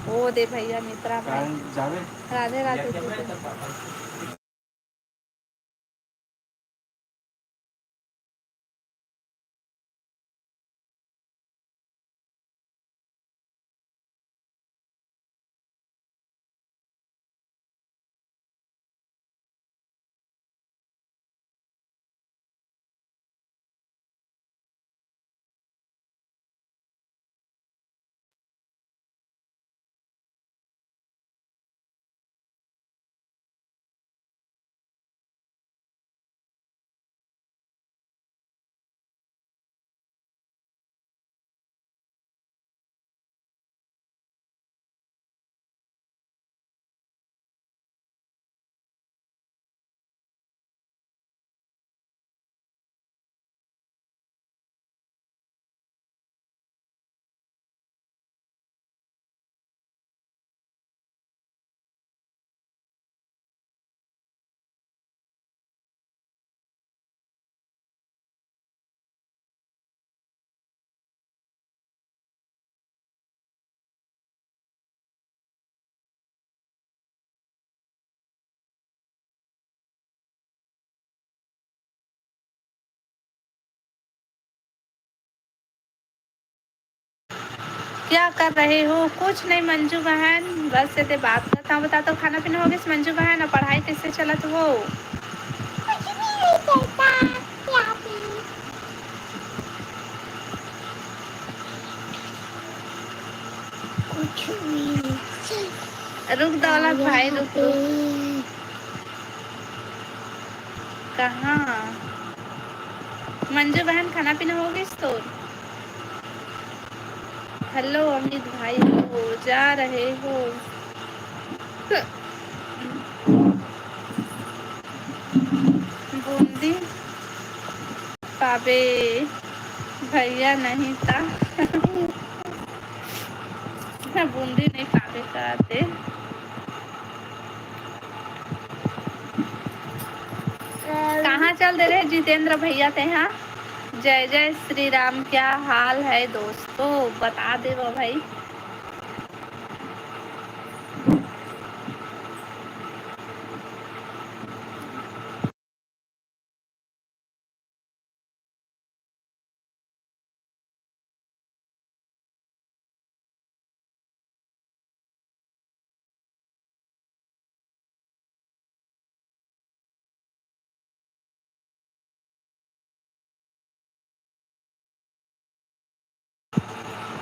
ओ दे भैया मित्रा भाई। राधे राधे दीदी। क्या कर रहे हो? कुछ नहीं मंजू बहन, बस एदे बात करत हंव। बता तो खाना पीना होगे मंजू बहन, अउ पढ़ाई कैसे चलत हो? रुक दौलत भाई, रुक, रुक। कहाँ? मंजू बहन, खाना पीना होगिस तोर? Hello अमित भाई, हो जा रहे हो? बूंदी पाबे भैया, नहीं ता बूंदी नहीं पाबे कहते। कहाँ चल दे रहे जितेंद्र भैया तेहा? जय जय श्री राम, क्या हाल है दोस्तों? बता देवा भाई।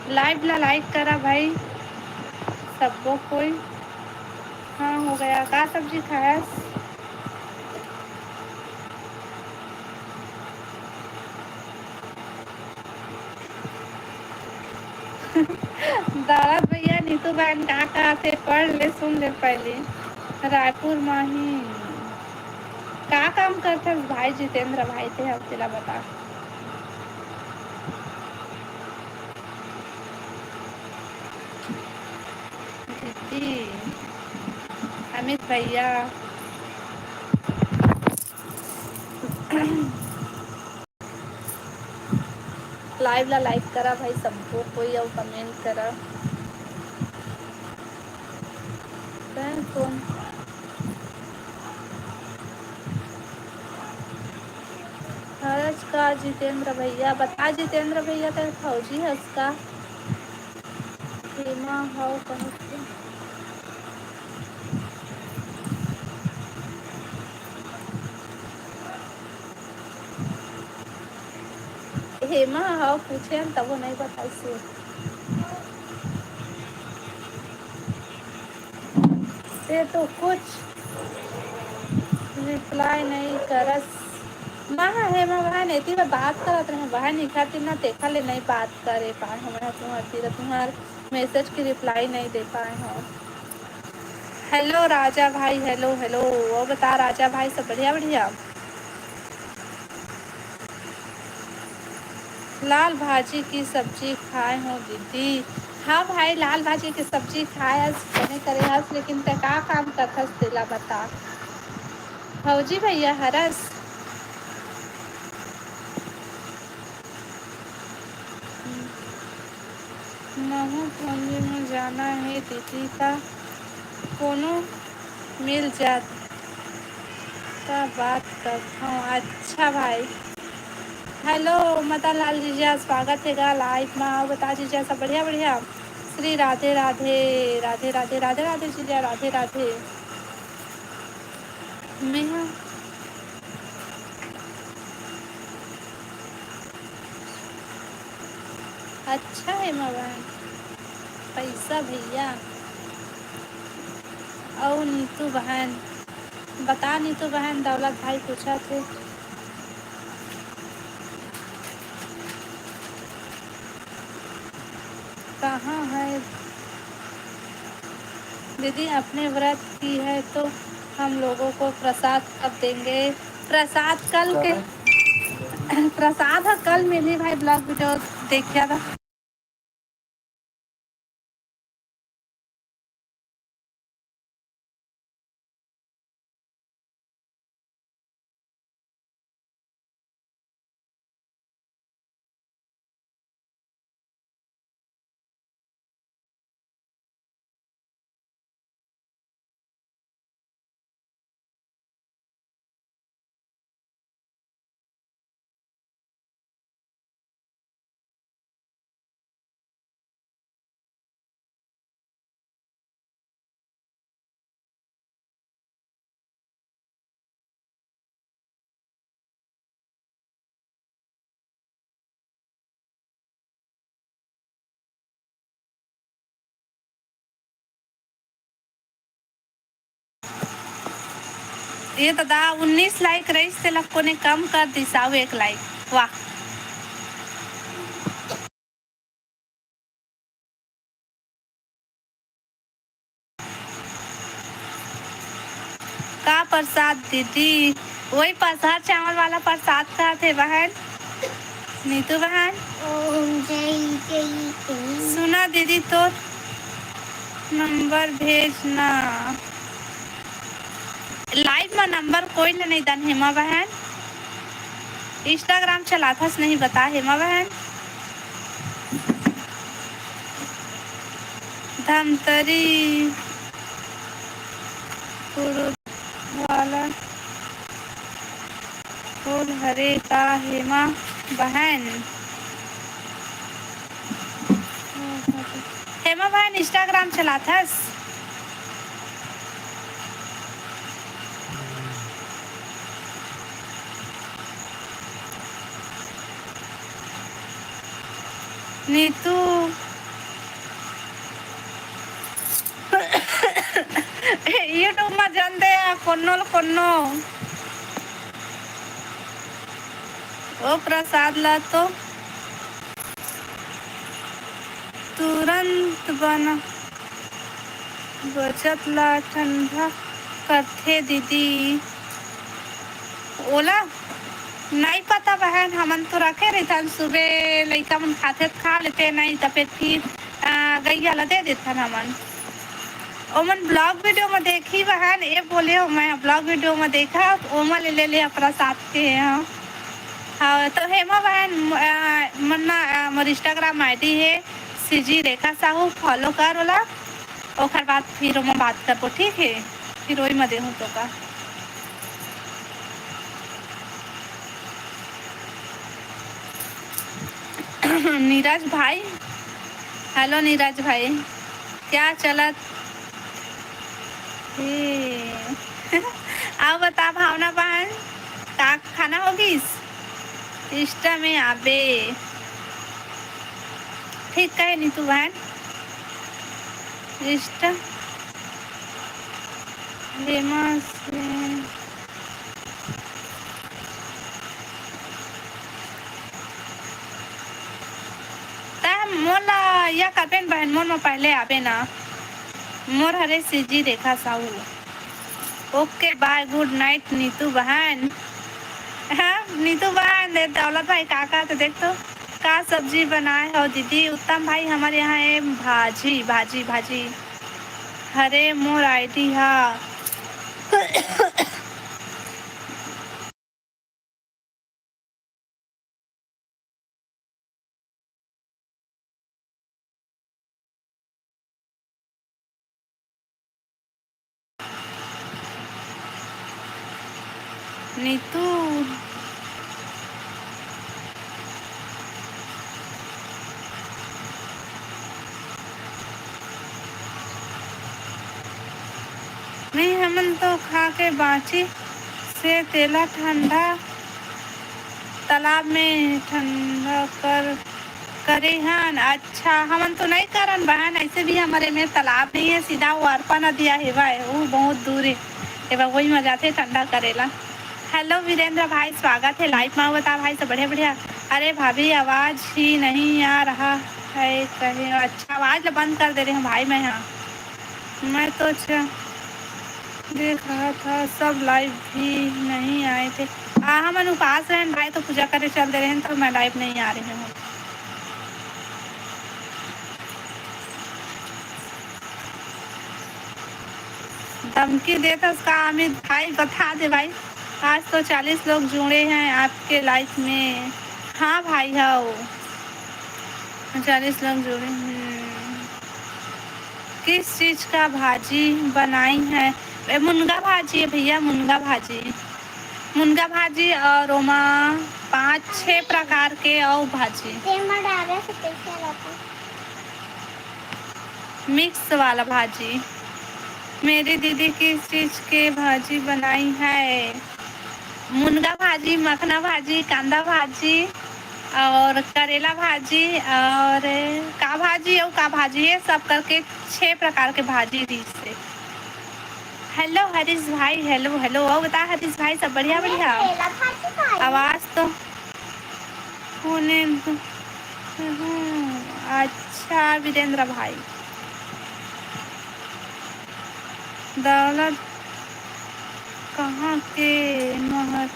Live ला like करा भाई सब्बो कोई। हाँ, हो गया। का सब्जी खायस? दौलत भैया, नीतू बहन का कहत हे, पढ़ ले, सुन ले पहली। रायपुर म ही का काम करथस भाई जितेंद्र भाई ते, अब तेला बता। दीदी, अमित भैया, live ला like करा भाई, सबको कोई अउ comment करा। कौन हरस का जितेंद्र भैया? बता जितेंद्र भैया, तेरे फौजी हस का? हेमा हव कहत हे। हेमा हव पूछे हन, तबो नहीं बताइस। ते तो कुछ reply नहीं करस। मैं हा हेमा बहन, एती बर बात करत रहे बहन, इखा तीर ना, तेखा ले नहीं बात करे पाए हमें तुहर तीर, तुहर message के reply नहीं दे पाए हव। Hello राजा भाई, hello, hello। अउ बता राजा भाई, सब बढ़िया, बढ़िया? लाल भाजी की सब्जी खाए हो दीदी? हाँ भाई, लाल भाजी की सब्जी खाए हस, बने करे हस, लेकिन तै का काम करथस तेला बता। फौजी भैया हरस? महूँ फौजी में जाना हे दीदी, का कोनो मिल जात त बात करथौं। अच्छा भाई। Hello मदन लाल जीजा, स्वागत हे गा live मा। अउ बता जीजा, सब बढ़िया, बढ़िया? श्री राधे राधे, राधे राधे, राधे राधे जीजा, राधे राधे। मैं अच्छा हे मगन पैसा भैया। अउ नीतू बहन, बता नीतू बहन, दौलत भाई पूछत हे। कहाँ है दीदी, अपने व्रत की है तो हम लोगों को प्रसाद कब देंगे? प्रसाद कल के, प्रसाद ह कल मिली भाई, vlog video देखिया था। ये तो दा उन्नीस like रहीस, तेला कोने कम कर दिस, आऊ एक like। वाह। का प्रसाद दीदी? वही पसहर चावल वाला प्रसाद खात हे बहन। नीतू बहन। ओम जय जय जय। सुना दीदी, तोर नंबर भेज ना। Live में नंबर कोई ल नहीं दन हेमा बहन। Instagram चलाथस नहीं बता हेमा बहन। धमतरी वाला खोल हरे का हेमा बहन? हेमा बहन Instagram चलाथस? नीतू YouTube म जन दे कोनो ल कोनो। ओ प्रसाद ला तो तुरंत बना। बचत ला ठंडा करथे दीदी। ओला नहीं पता बहन, हमन तो रखे रहिथन, सुबह लइका मन खाथे त खा लेथे, नहीं त फिर, फिर, आ, गैया ला दे देथन हमन। ओमन vlog video में देखी बहन, ये बोले हो, मैं vlog video में देखा, ओमा ले, ले, ले प्रसाद के, हाँ। हाँ, तो हेमा बहन, आ, मन्ना, आ, मोर Instagram ID है, सीजी रेखा साहू, follow कर ओला। ओखर बाद फिर ओमा बात करबो, ठीक है? फिर ओही म देहूँ तो का। नीरज भाई, hello नीरज भाई, क्या चलत हे? अउ बता भावना बहन, का खाना हो गिस? Insta में आबे। ठीक कहे नीतू बहन। Insta लेमा से तै मोला या करबे न बहन, मोर म पहले आबे ना। मोर हरे CG Rekha Sahu. OK, bye, good night Neetu बहन। हाँ, नीतू बहन, दे दौलत भाई का का तो देख तो, का सब्जी बनाए हो दीदी? उत्तम भाई, हमारे यहाँ है भाजी, भाजी, भाजी। हरे मोर ID हा। नीतू, नहीं, हमन तो खा के बाँची से तेला ठंडा तालाब में ठंडा कर, करे हन। अच्छा, हमन तो नहीं करन बहन, ऐसे भी हमारे में तालाब नहीं है, सीधा वो अरपा नदिया हेवय, वो बहुत दूर है, हेवय, वही में जाथे ठंडा करेला। Hello वीरेंद्र भाई, स्वागत है live में। बता भाई सब बढ़िया बढ़िया। अरे भाभी, आवाज ही नहीं आ रहा है कहे। अच्छा, आवाज ला बंद कर दे रहे हैं भाई मैं। हाँ, मैं तो अच्छा देख रहा था, सब live भी नहीं आए थे। आ, हमन उपास रहन भाई, तो पूजा करे चल दे रहे हैं, तो मैं live नहीं आ रही हूँ। धमकी देत हस का अमित भाई? बता दे भाई, आज तो चालीस लोग जुड़े हैं आपके live में। हाँ भाई, हव, चालीस लोग जुड़े हैं। किस चीज का भाजी बनाई है? ए, मुनगा भाजी है भैया, मुनगा भाजी। मुनगा भाजी और ओमा पाँच छः प्रकार के और भाजी। तेमा डाले से कैसे रहता? Mix वाला भाजी। मेरी दीदी किस चीज के भाजी बनाई है? मुनगा भाजी, मखना भाजी, कांदा भाजी और करेला भाजी और का भाजी, अउ का भाजी, ये सब करके छः प्रकार के भाजी रहिस हे। Hello हरीश भाई, hello, hello। अउ बता हरीश भाई, सब बढ़िया, बढ़िया? आवाज तो होने, अच्छा वीरेंद्र भाई, दौलत कहाँ के महर?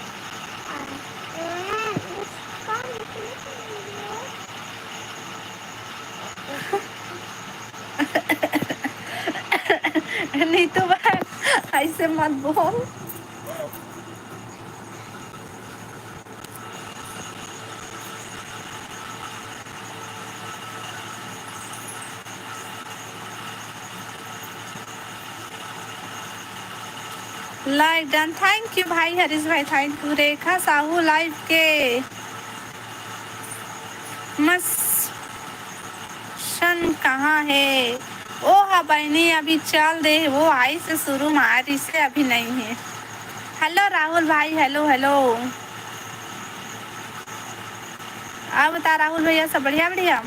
नीतू बहन, ऐसे मत बोल। Like done, thank you भाई हरीश भाई, thank you। Rekha Sahu live के मस शन कहाँ हे? ओ हा बहिनी, अभी चल दे, वो आइस शुरू में, आ रहिस हे, अभी नहीं है। Hello राहुल भाई, hello, hello। आप बता राहुल भैया, सब बढ़िया, बढ़िया?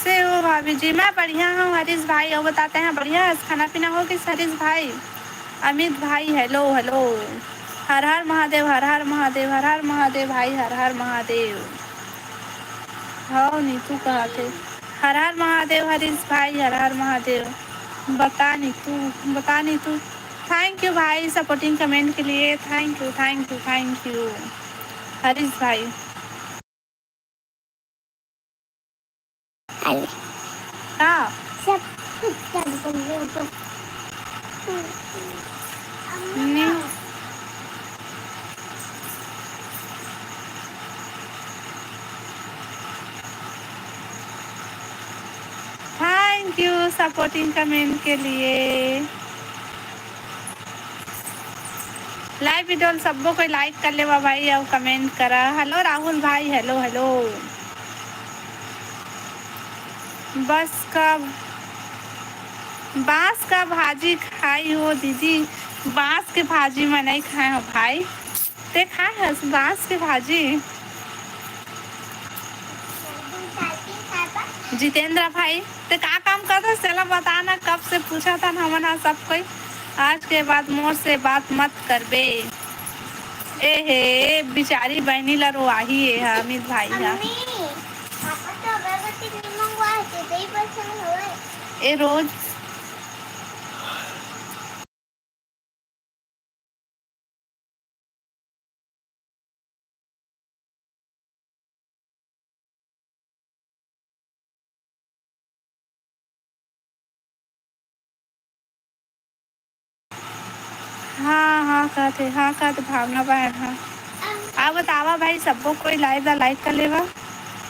से हो भाभी जी, मैं बढ़िया हूँ हरीश भाई। और बताते हैं, बढ़िया है, खाना पीना हो गिस हरीश भाई? अमित भाई, hello, hello। हर हर महादेव, हर हर महादेव, हर हर महादेव भाई, हर हर महादेव। हव नीतू कहा थे, हर हर महादेव हरीश भाई, हर हर महादेव। बता नीतू, बता नीतू। Thank you भाई supporting comment के लिए, thank you, thank you, thank you Harish भाई। का? सब कुछ कर दूंगी तो। नहीं। Thank you supporting comment के लिए। Live video ल सब्बो कोई like कर लेवा भाई, अउ comment करा। Hello राहुल भाई, hello, hello। बस का, बांस का भाजी खाई हो दीदी? बांस के भाजी मैं नहीं खाए हो भाई। ते खाए हस बांस के भाजी? जितेंद्र भाई, ते का काम करत हस, तेला बता ना, कब से पूछत हन हमन ह सब कोई। आज के बाद मोर से बात मत करबे। ए हे, बिचारी बहिनी ला रोवाही ए ह, अमित भाई ह। ए रोज हाँ, हाँ, कहत हे, हाँ, कहत हे भावना बहन, हाँ। अब बतावा भाई, सब्बो कोई live ला like कर लेवा।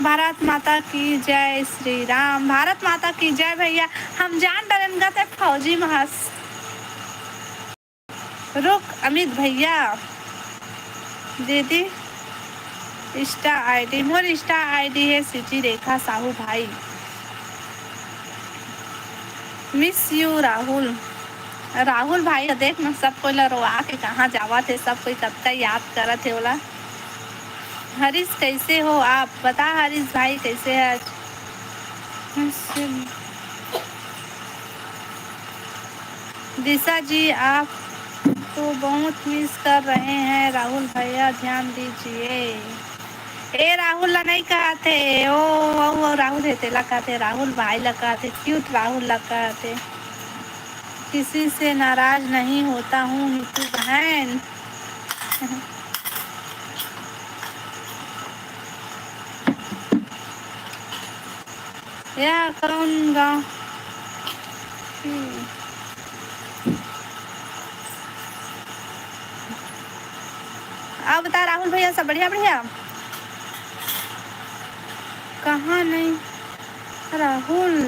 भारत माता की जय, श्री राम। भारत माता की जय भैया। हम जान डरेन गा ते फौजी महस। रुक, अमित भैया, दीदी, Insta ID, मोर Insta ID हे सिटी रेखा साहू भाई। Miss you Rahul. राहुल भाई, देख ना, सब कोई ला रोवा के कहाँ जावत हे, सब कोई कतका याद करत हे ओला। हरीश, कैसे हो आप? बता हरीश भाई, कैसे है आज? दिशा जी, आपको बहुत miss कर रहे हैं राहुल भैया, ध्यान दीजिए। ए राहुल ला नहीं कहते, ओ, ओ, ओ राहुल है, तेला कहते, राहुल भाई ला कहते, cute राहुल ला कहते। किसी से नाराज नहीं होता हूँ नीतू बहन। या कौन गाँव? हम्म। आप बता राहुल भैया, सब बढ़िया, बढ़िया? कहाँ नहीं राहुल,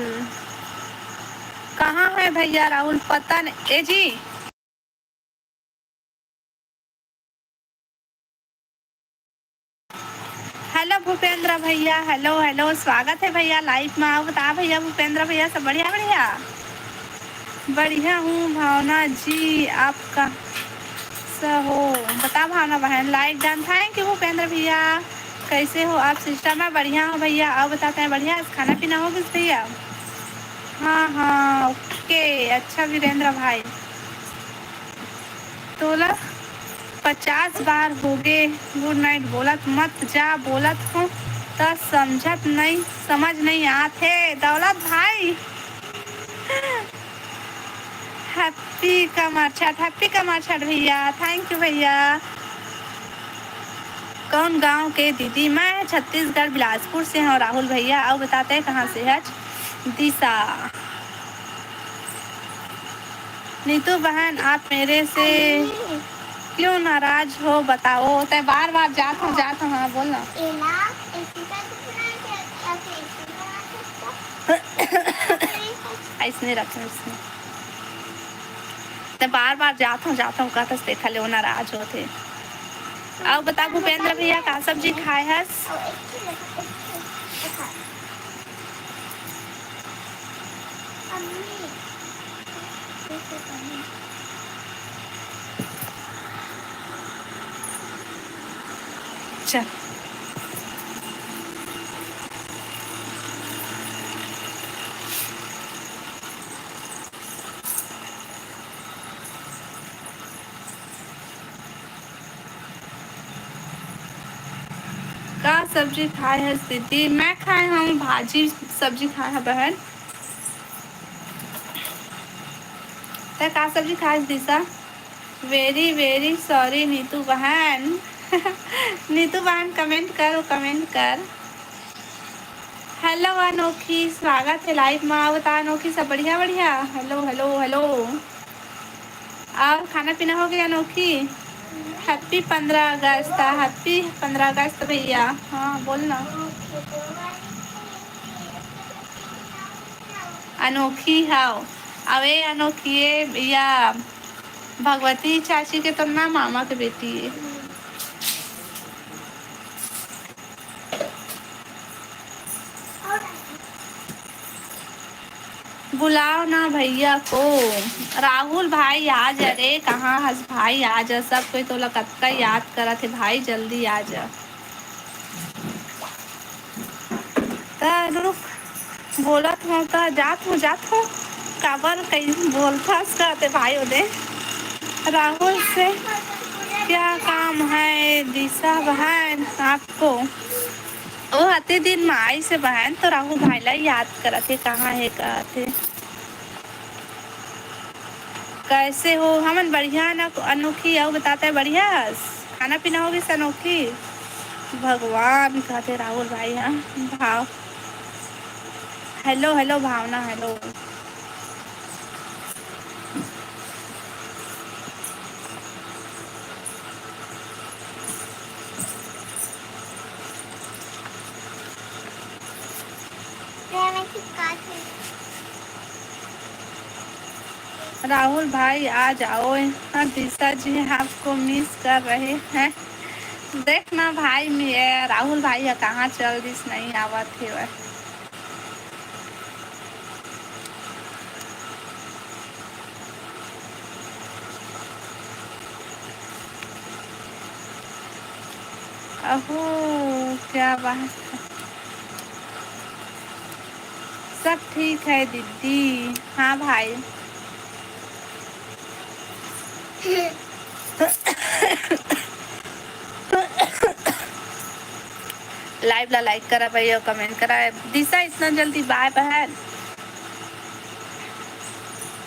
कहाँ है भैया राहुल? पता नहीं। ए जी, हेलो भूपेंद्र भैया, हेलो, हेलो, स्वागत है भैया live में। आओ, बता भैया, भूपेंद्र भैया, सब बढ़िया, बढ़िया? बढ़िया हूँ भावना जी, आप कैसा हो? बता भावना बहन, like done। Thank you Bhupendra भैया, कैसे हो आप sister? मैं बढ़िया हूँ भैया, आओ, बताते हैं, बढ़िया है, खाना पीना हो गया भैया? हाँ, हाँ, OK, अच्छा वीरेंद्र भाई। तोला पचास बार होगे good night बोलत, मत जा बोलत हूँ त समझत नहीं, समझ नहीं आत हे दौलत भाई। Happy कमरछठ, happy कमरछठ भैया, thank you भैया। कौन गांव के दीदी? मैं छत्तीसगढ़ बिलासपुर से हूँ राहुल भैया। अउ बताते कहाँ से है? दिशा। नीतू बहन, आप मेरे से क्यों नाराज हो बताओ? तै बार बार जात हो, जात हो, हाँ बोल ना। ऐसने रख, ऐसने। तै बार बार जात हो, जात हो, कहत हस, देखा ले, वो नाराज होथे। अउ बता भूपेंद्र भैया, का सब्जी खाए हस? चल। का सब्जी खाए हस दीदी? मैं खाए हूँ भाजी, सब्जी खाए हूँ बहन। का सब्जी खास दिशा? Very very sorry नीतू बहन। नीतू बहन, comment करो, comment कर। Hello अनोखी, स्वागत है live में। बता अनोखी, सब बढ़िया? बढ़िया। Hello hello hello। और खाना पीना हो गया अनोखी? Happy पंद्रह अगस्त, happy पंद्रह अगस्त भैया। हाँ, बोल ना। अनोखी हाव। अबे अनोखी ये भैया, भगवती चाची के तो ना मामा के बेटी है। बुलाओ ना भैया को। राहुल भाई आ जा रे, कहाँ हस भाई, आ जा। सब कोई तोला कतका याद करत हे भाई, जल्दी आ जा। त रुक, बोलत हूँ त जात हूँ, जात हूँ। काबर कहीं बोलथस कहते भाई ओदे। राहुल से क्या काम है दिशा बहन आपको? ओ हते दिन में आइस हे बहन, तो राहुल भाई ला याद करत हे, कहाँ हे कहत हे। कैसे हो? हमन बढ़िया न अनोखी, अउ बताता है बढ़िया। खाना पीना हो गइस अनोखी? भगवान कहते राहुल भाई, हाँ भाव। Hello hello भावना, hello। राहुल भाई आ जाओ, हाँ, दिशा जी आपको miss कर रहे हैं। देख ना भाई, मैं, राहुल भाई ह कहाँ चल दिस, नहीं आवत हे वह। अहो, क्या बात है। सब ठीक है दीदी। हाँ भाई। Live ला like करा भाई और comment करा। दिशा इतना जल्दी bye बहन।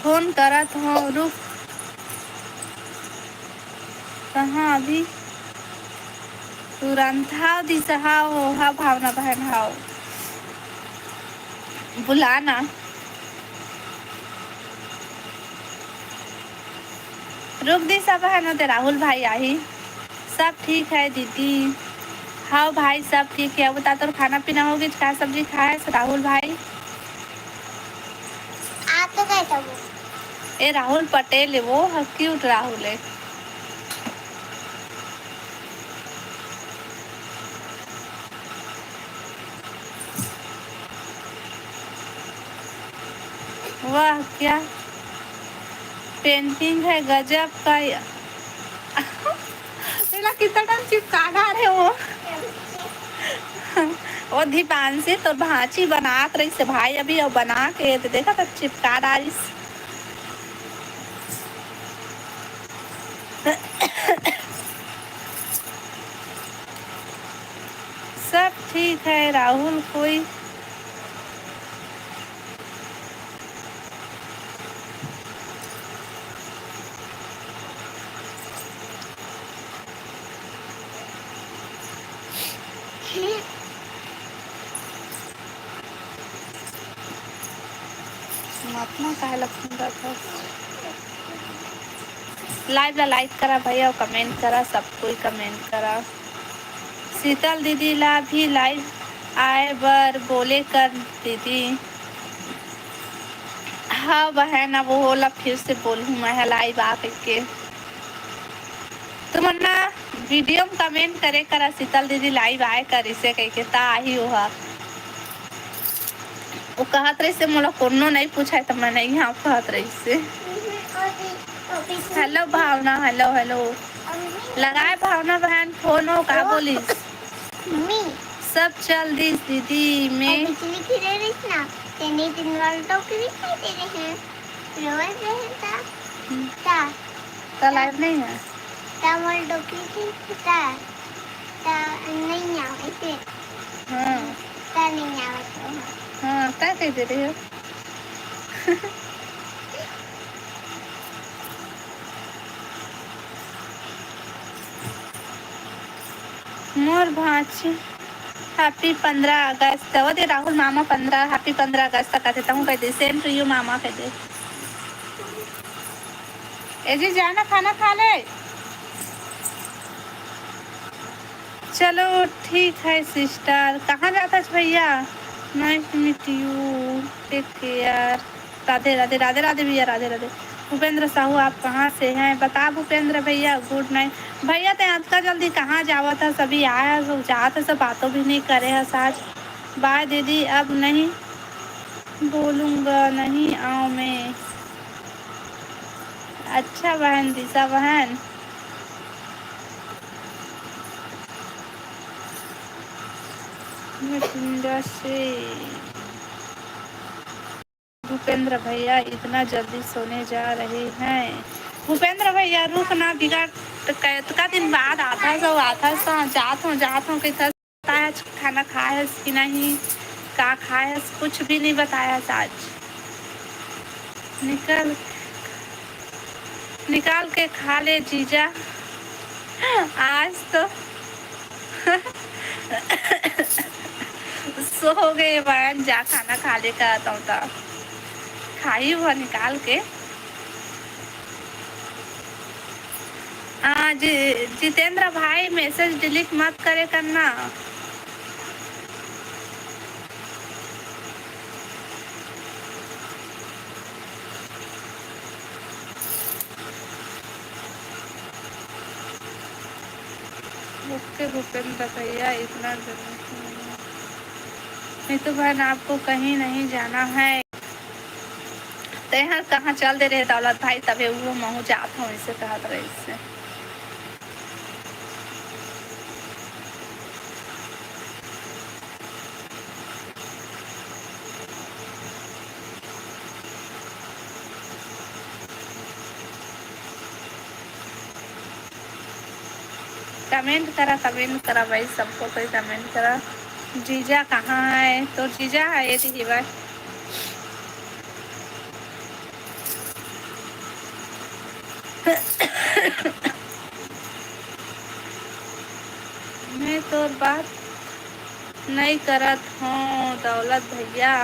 फोन करत हो, रुक। कहाँ अभी? तुरंत। हाव दिशा, हाव, हाव भावना बहन, हाव। बुला ना। रुक दिशा बहन, ओदे राहुल भाई आही। सब ठीक है दीदी। हाव भाई, सब ठीक है। बता, तोर खाना पीना हो गइस? का सब्जी खाए हस राहुल भाई? आप तो कैसे हो? ए राहुल पटेल है वो, हाँ, cute राहुल है। वाह, क्या painting है, गजब का। तेला कितना time चिपका डारे वो। ओ दीपांशी, तोर भांची बनात रहिस हे भाई, अभी अउ बना के त देखा त चिपका डारिस। सब ठीक है राहुल, कोई मतना काहे ला खुंदत हस? Live ला like करा भैया, comment करा, सब कोई comment करा। शीतल दीदी ला भी live आए बर बोले कर दीदी। हाँ बहन, अब वो ला फिर से बोलूँ मैं, live आ करके। तुमन ना video में comment करे करा, शीतल दीदी live आए करिसे कहिके, त आही ओहा। वो कहत रहिसे, मोला कोनो नहीं पूछाय, त मैं नहीं हाँ कहत रहिसे। Hello भावना, hello, hello। लगाए भावना बहन फोन हो, का बोलिस? मम्मी। सब चल दिस दीदी, मैं बिजली गिरे रहिस ना, तेने दिन वाला टोकरी खाई दे रहे हैं। रोवत रहे ता। हम्म। ता। ता live नहीं है? ता मोर डोकरी के ता, ता नहीं आवे से। हाँ। ता नहीं आवे तो हाँ। हाँ, ता कह दे रहे हो। मोर भांची, happy पंद्रह अगस्त। ओ दे राहुल मामा, पंद्रह, happy पंद्रह अगस्त कथे, तहूँ कह दे, same to you मामा कह दे। ए जी, जाना खाना खा ले। चलो ठीक है sister, कहाँ जात हस भैया? Nice to meet you, take care। Radhe Radhe, Radhe Radhe भैया, राधे राधे। भूपेंद्र साहू, आप कहाँ से हैं? बता भूपेंद्र भैया, good night। भैया, ते अतका जल्दी कहाँ जावत हस? अभी आए हस, जात हस, बातों भी नहीं करे हस आज। Bye दीदी, अब नहीं बोलूँगा, नहीं आऊँ मैं। अच्छा बहन, दिशा बहन। बठिंडा से। भूपेंद्र भैया इतना जल्दी सोने जा रहे हैं। भूपेंद्र भैया रुक ना, बिगड़ तो कतका दिन बाद आथस, आथस, जात हूँ, जात हूँ, कहता आज खाना खाए हस कि नहीं, का खाए हस, कुछ भी नहीं बताया आज। निकल, निकाल के खा ले जीजा, आज तो सो गए बहन, जा खाना खा ले का तौता खाई हुआ निकाल के। आ, जि-, जितेंद्र भाई, message delete मत करे करना। OK भूपेंद्र भैया, इतना जरूरत नहीं है। नहीं तो बहन, आपको कहीं नहीं जाना है। तेहर कहाँ चल दे रहे दौलत भाई, तबे वो महू जात हूँ, इसे कहत रहे इससे। Comment करा, comment करा भाई, सबको कोई comment करा। जीजा कहाँ है? तो जीजा है ये थी भाई। मैं तोर बात नहीं करत हूँ दौलत भैया।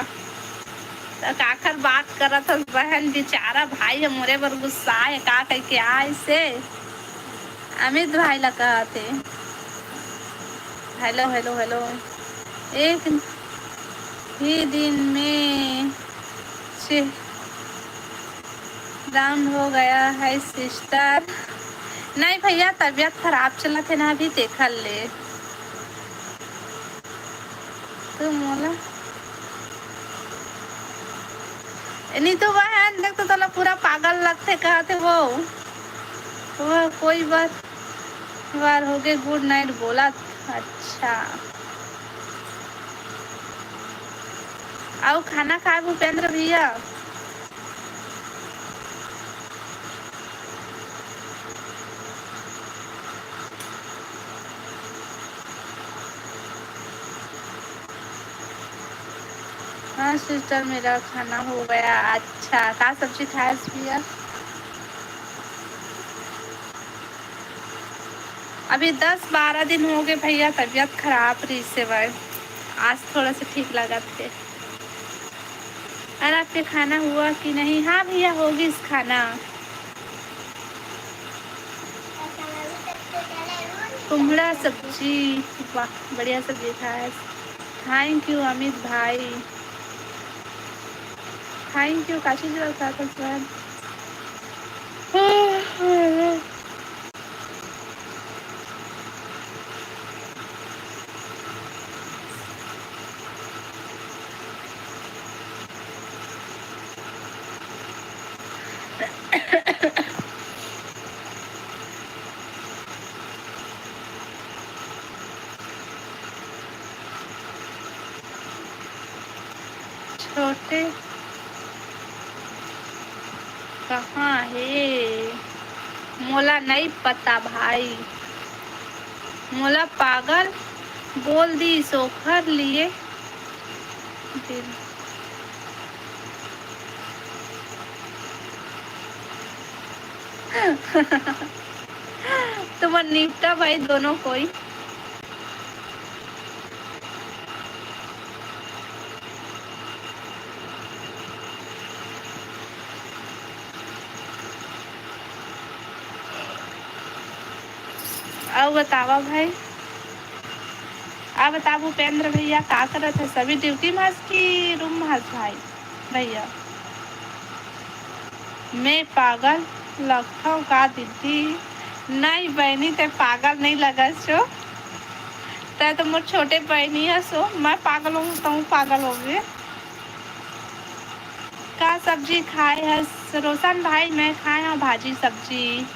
त काकर बात करत हस बहन? बेचारा भाई ह मोरे बर गुस्सा है, का कह के आइसे? अमित भाई ला कहत हे। Hello, hello, hello। एक ही दिन में से down हो गया है sister। नहीं भैया, तबीयत खराब चलत हे ना अभी, तेखर ले। तू मोला, ए, नीतू बहन, देख तो तोला पूरा पागल लगथे कहत हे वो। वो कोई बात, बार हो गए good night बोलत। अच्छा। अउ खाना खाए भूपेंद्र भैया? हाँ sister, मेरा खाना हो गया। अच्छा, का सब्जी खाए भैया? अभी दस बारह दिन हो गए भैया, तबीयत खराब रहिसे भाई, आज थोड़ा सा ठीक लगत हे। और आपके खाना हुआ कि नहीं? हाँ भैया, होगिस खाना। कुम्हड़ा सब्जी, वाह, बढ़िया सब्जी खाए। Thank you अमित भाई, thank you। का चीज रहता था सर? छोटे कहाँ हे, मोला नई पता भाई। मोला पागल बोल दीस, ओखर लिए दिल। तुमन निपटा भाई दोनों कोई। अउ बतावा भाई, अउ बता भूपेंद्र भैया का करत हे? सभी ड्यूटी में हस कि रूम में हस भाई? भैया, मैं पागल लगथव का दीदी? नहीं बहनी, ते पागल नहीं लगस हो, ते तो मोर छोटे बहनी हस हो। मैं पागल हूँ, तहूँ पागल होगे। का सब्जी खाए हस रोशन भाई? मैं खाए हूँ भाजी सब्जी।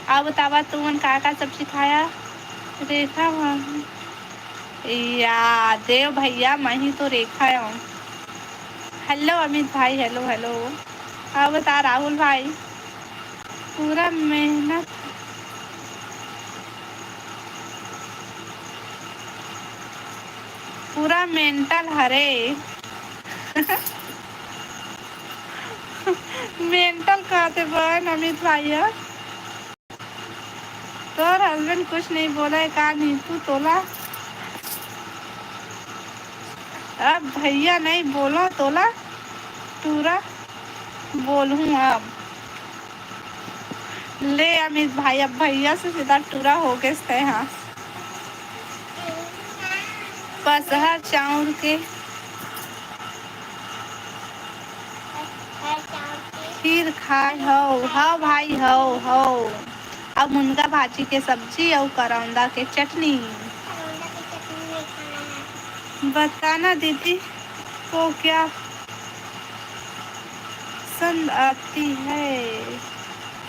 अउ बतावा तुमन का का सब्जी खाया? रेखा भाभी, या देव भैया, मैं ही तो रेखा हूँ। हेलो अमित भाई, हेलो हेलो। अउ बता राहुल भाई, पूरा मेहनत, पूरा मेंटल हरे। मेंटल कहते बहन अमित भाई ह। तोर हस्बैंड कुछ नहीं बोला है का नीतू तोला? अब भैया नहीं बोलो तोला, टूरा बोलूँ अब। ले अमित भाई, अब भैया से सीधा टूरा हो गए थे। हाँ, पसहर चाउर के खीर खाए हव? हव भाई, हव, हव। अउ मुनगा भाजी के सब्जी अउ करौंदा के चटनी। बताना दीदी को क्या पसंद आती है?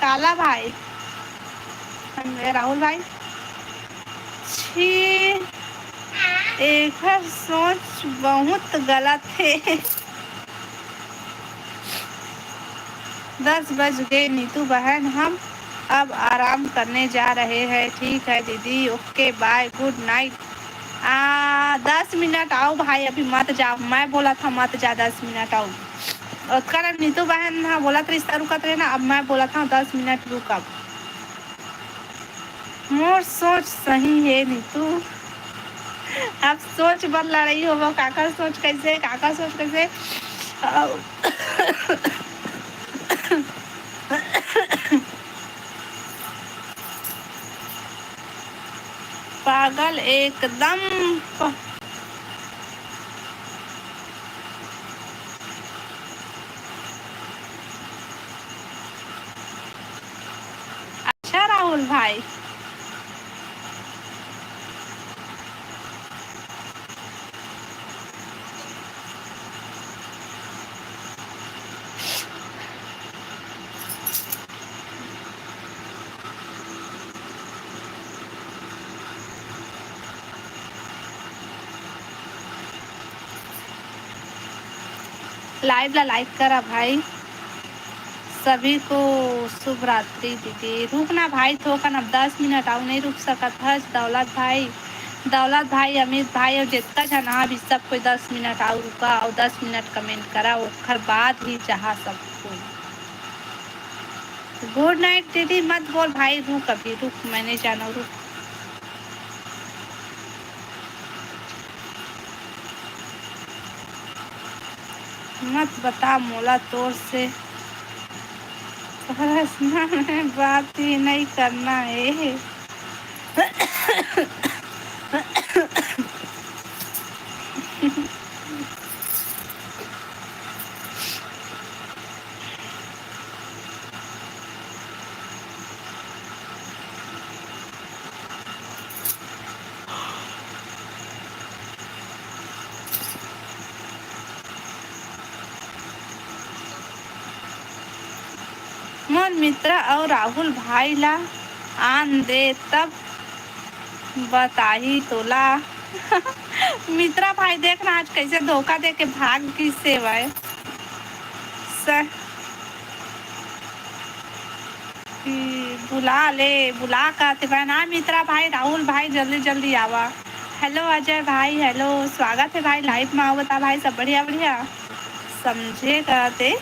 काला भाई, राहुल भाई, छी, एकर सोच बहुत गलत हे। दस बज गए नीतू बहन, हम अब आराम करने जा रहे हैं। ठीक है दीदी, ओके, बाय, गुड नाइट। आ, दस मिनट आओ भाई, अभी मत जाओ, मैं बोला था मत जा, दस मिनट आओ। ओकर नीतू बहन ह बोलत रिश्ता रुकत रहे ना, अब मैं बोला था दस मिनट रुक अब। मोर सोच सही हे नीतू। अब सोच बर लड़ाई होबो, काकर सोच कैसे, काकर सोच कैसे। अउ पागल एकदम प- अच्छा राहुल भाई, लाइव ला लाइक करा भाई। सभी को शुभ रात्रि दीदी। रुकना भाई, थोकन अब दस मिनट अउ नहीं रुक सकत हस दौलत भाई। दौलत भाई, अमित भाई अउ जितना झन आ भी सब कोई दस मिनट अउ रुका अउ दस मिनट कमेंट करा, ओखर बाद ही चाहा सब कोई। गुड नाइट दीदी, मत बोल भाई, रुक अभी, रुक, मैंने जाना, रुक। मत बता मोला तोर से पर्सनल में बात ही नहीं करना है। मोर मित्रा अउ राहुल भाई ला आन दे, तब बताही तोला। मित्रा भाई, देख ना, आज कैसे धोखा दे के भाग गिस हे वय। स-, कि बुला ले, बुला कहते बहन। आ मित्रा भाई, राहुल भाई, जल्दी जल्दी आवा। हेलो अजय भाई, हेलो, स्वागत है भाई, लाइव में आवा। बता भाई, सब बढ़िया बढ़िया? समझे कहते।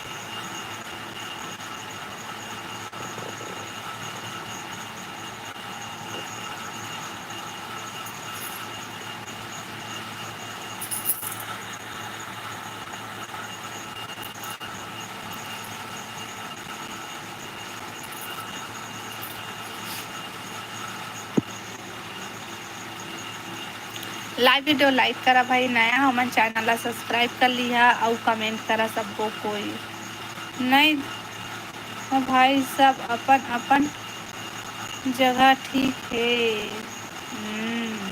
Live video like करा भाई, नया हमन channel ला subscribe कर लिहा अउ comment करा सब्बो कोई। नहीं भाई, सब अपन अपन जगह ठीक हे। हम्म।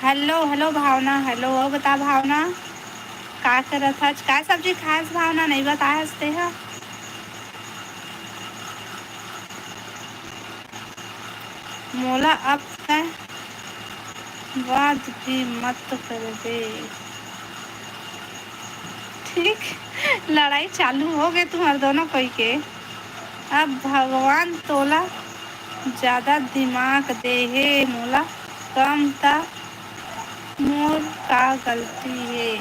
Hello, hello भावना, hello। अउ बता भावना, का करत हच? का सब्जी खास भावना, नहीं बताए हस तेहा? मोला अब तैं बात भी मत करबे। ठीक, लड़ाई चालू हो गए तुम्हार दोनों कोई के। अब भगवान तोला ज्यादा दिमाग दे हे, मोला कम, त मोर का गलती हे?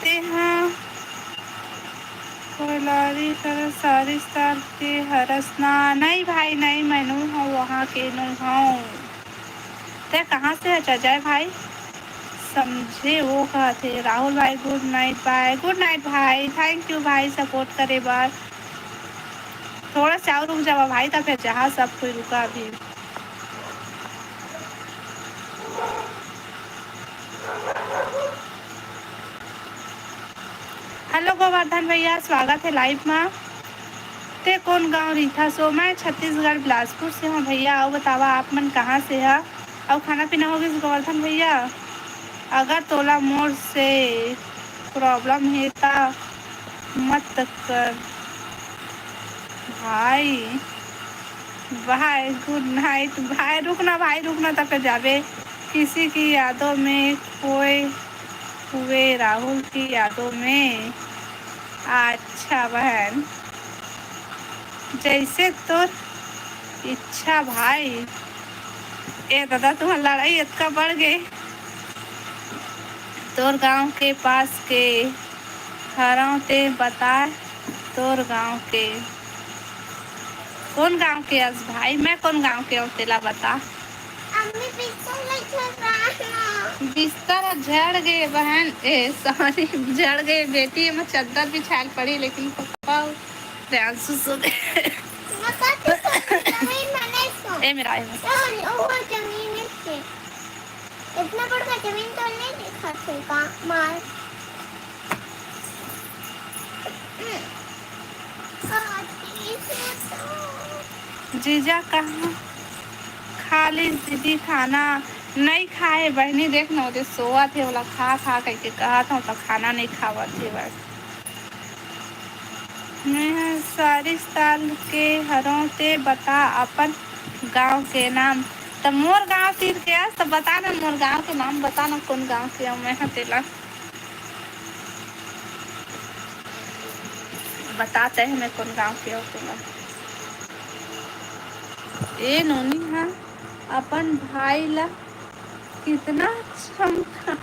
तेहा कोइलारी कर सारिस ताल के हरस ना। नहीं भाई, नहीं, मैं नू हूँ, वहाँ के नू हूँ। ते कहाँ से हच अजय भाई? समझे वो कहत हे। राहुल भाई, good night, bye। Good night भाई, thank you भाई support करे बर। थोड़ा सा और रुक जावा भाई, तब फिर जहाँ सब कोई रुका अभी। Hello गोवर्धन भैया, स्वागत है live मा। ते कौन गांव रहिथस ओ? मैं छत्तीसगढ़ बिलासपुर से हूँ भैया। अउ बतावा आप मन कहाँ से ह? अउ खाना पीना हो गइस गोवर्धन भैया? अगर तोला मोर से problem हे त मत कर भाई। Bye, good night भाई। रुकना भाई, रुकना, तब फिर जाबे। किसी की यादों में खोए हुए राहुल की यादों में। अच्छा बहन, जैसे तोर इच्छा भाई। ए दादा, तुम्हार लड़ाई इतना बढ़ गए। तोर गांव के पास के हरव ते बता, तोर गांव के। कौन गांव के अस भाई? मैं कौन गांव के अव तेला बता। अम्मी बिस्तर में झड़ रहा है। बिस्तर झड़ गए बहन, ए sorry, झड़ गए बेटी, एमा चद्दर बिछायल पड़ी, लेकिन पापा प्रियांशु सो गए। मैं कहती सो जमीन में नहीं सो। ए मेरा, ए मेरा। तो वो जमीन में से। इतना बड़का जमीन तो नहीं दिखा थे का मार। जीजा कहाँ खा ली दीदी खाना? नहीं खाए बहनी, देख ना ओदे सोवत हे, ओला खा खा कहिके कहत हूँ तो खाना नहीं खावत हे बस। मैं सारिस ताल के हरों, ते बता अपन गांव के नाम। त मोर गांव तीर के अस, त बता ना मोर गांव के नाम, बता ना कौन गांव के हूँ मैं, हाँ, तेला बता ते हमें कौन गांव के हो तेला। ए नोनी हा अपन भाई ला कितना चमका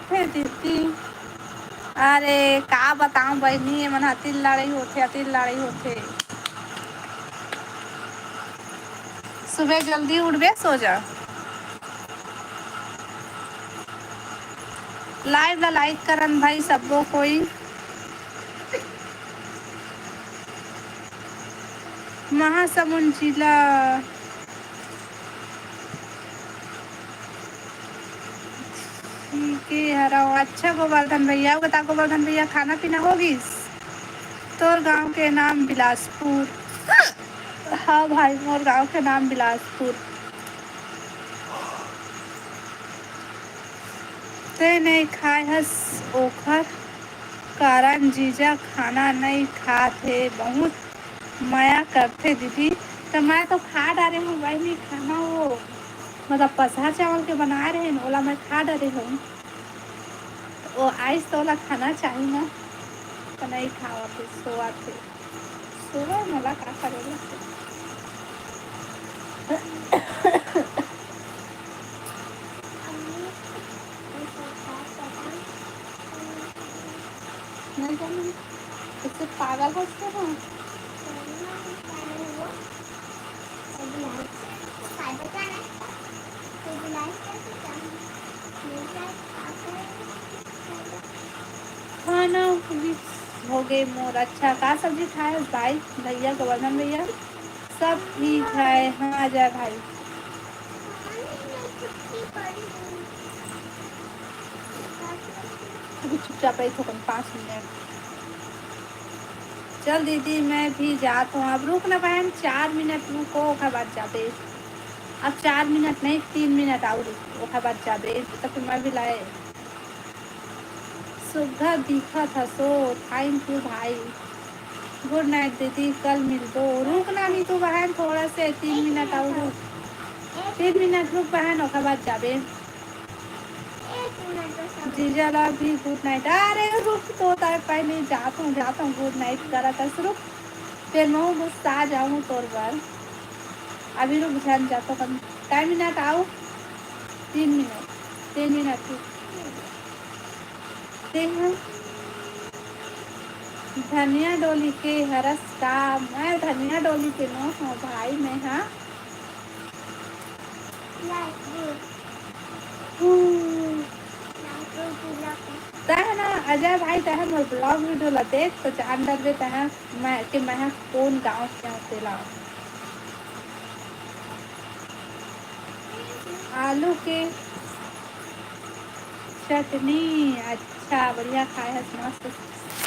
हे दीदी। अरे का बताऊं बहनी, एमन अति लड़ाई होथे, अति लड़ाई होथे। सुबह जल्दी उठबे, सो जा। Live ला like करन भाई सब्बो कोई। महासमुंद जिला। ठीक है, हराओ। अच्छा गोवर्धन भैया, बता गोवर्धन भैया, खाना पीना हो गिस? तोर गांव के नाम बिलासपुर। हाँ भाई, मोर गांव के नाम बिलासपुर। ते नइ खाए हस, ओखर कारण जीजा खाना नइ खात हे। बहुत मया करथे दीदी। त मैं तो खा डारे हूँ बहिनी खाना, वो मतलब पसहा चावल के बनाए रहे न, ओला मैं खा डारे हूँ। वो आइस तो ओला खाना चाही ना, तो नहीं खावा, फिर सोवा थे। सोवा मोला का करे ला? नहीं जानू, इससे पागल हो गया ना। गे मोर। अच्छा, का सब्जी खाए हस भाई? भैया, गोवर्धन भैया, सब ठीक है। हाँ, अजय भाई, अभी चुपचाप बैठो, कम पाँच मिनट। चल दीदी, मैं भी जात हूँ। अब रुक ना बहन, चार मिनट रुको, ओकर बाद जाबे। अब चार मिनट नहीं, तीन मिनट आऊ रुक, ओकर बाद जाबे। तब तो मैं भी लाए। सुग्घर दिखत हसो, thank you भाई। Good night दीदी, कल मिलबो। रुक ना नीतू बहन, थोड़ा से तीन मिनट आऊ रुक, तीन मिनट रुक बहन, ओकर बाद जाबे। जीजा ला भी good night। अरे रुक तो, तार पहले जात हूँ, जात हूँ, good night करत हस, रुक, फिर मैं गुस्सा जाऊँ तोर बर। अभी रुक, झन जात हूँ, कम, कै मिनट आऊ, तीन मिनट, तीन मिनट रुक। तें ह धनिया डोली के हरस का? मैं धनिया डोली के नो हूँ भाई, मैं हा। हम्म। तैं ह ना अजय भाई, तैं ह मोर vlog video ला देख तो जान डरबे तैं ह, मैं, कि मैं ह कोन गाँव के हूँ तेला। आलू के चटनी, अच्छा, बढ़िया खाए हस, मस्त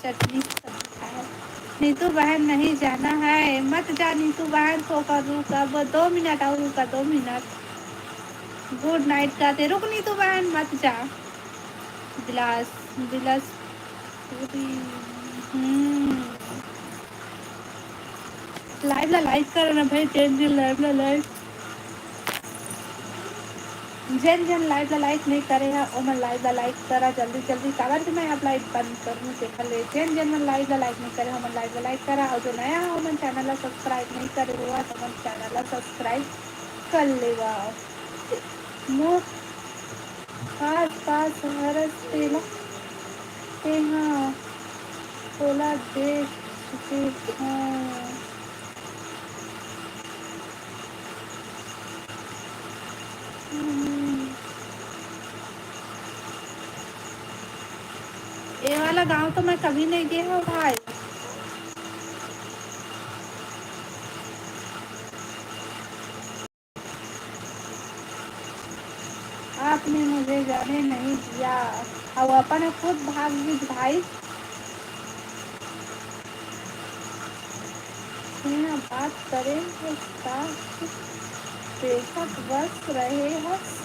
चटनी सब्जी खाए हस। नीतू बहन, नहीं जाना है, मत जा नीतू बहन, थोड़ा रुक, अब दो मिनट और रुका, दो मिनट। Good night कहते, रुक नीतू बहन, मत जा। बिलास, बिलास, हम्म। Live ला like करा ना भाई, जेन जेन live ला like, जेन जेन live ला like नहीं करे हा, ओमन live ला like करा जल्दी जल्दी, काबर कि मैं अब live बंद करूँ, तेखर ले जेन जेन मन live ला like नहीं करे, ओमन live ला like करा, और जो नया हो, ओमन channel ला subscribe नहीं करे हुआ, तो ओमन channel ला subscribe कर लेवा। मोर खास पास हरस तेला, तेहा तोला देख चुके हूँ। हम्म। ये वाला गांव तो मैं कभी नहीं गया हूँ भाई। आपने मुझे जाने नहीं दिया। अब अपन खुद भाग गीस भाई। यहाँ बात करे हे का? बेशक बस रहे हस।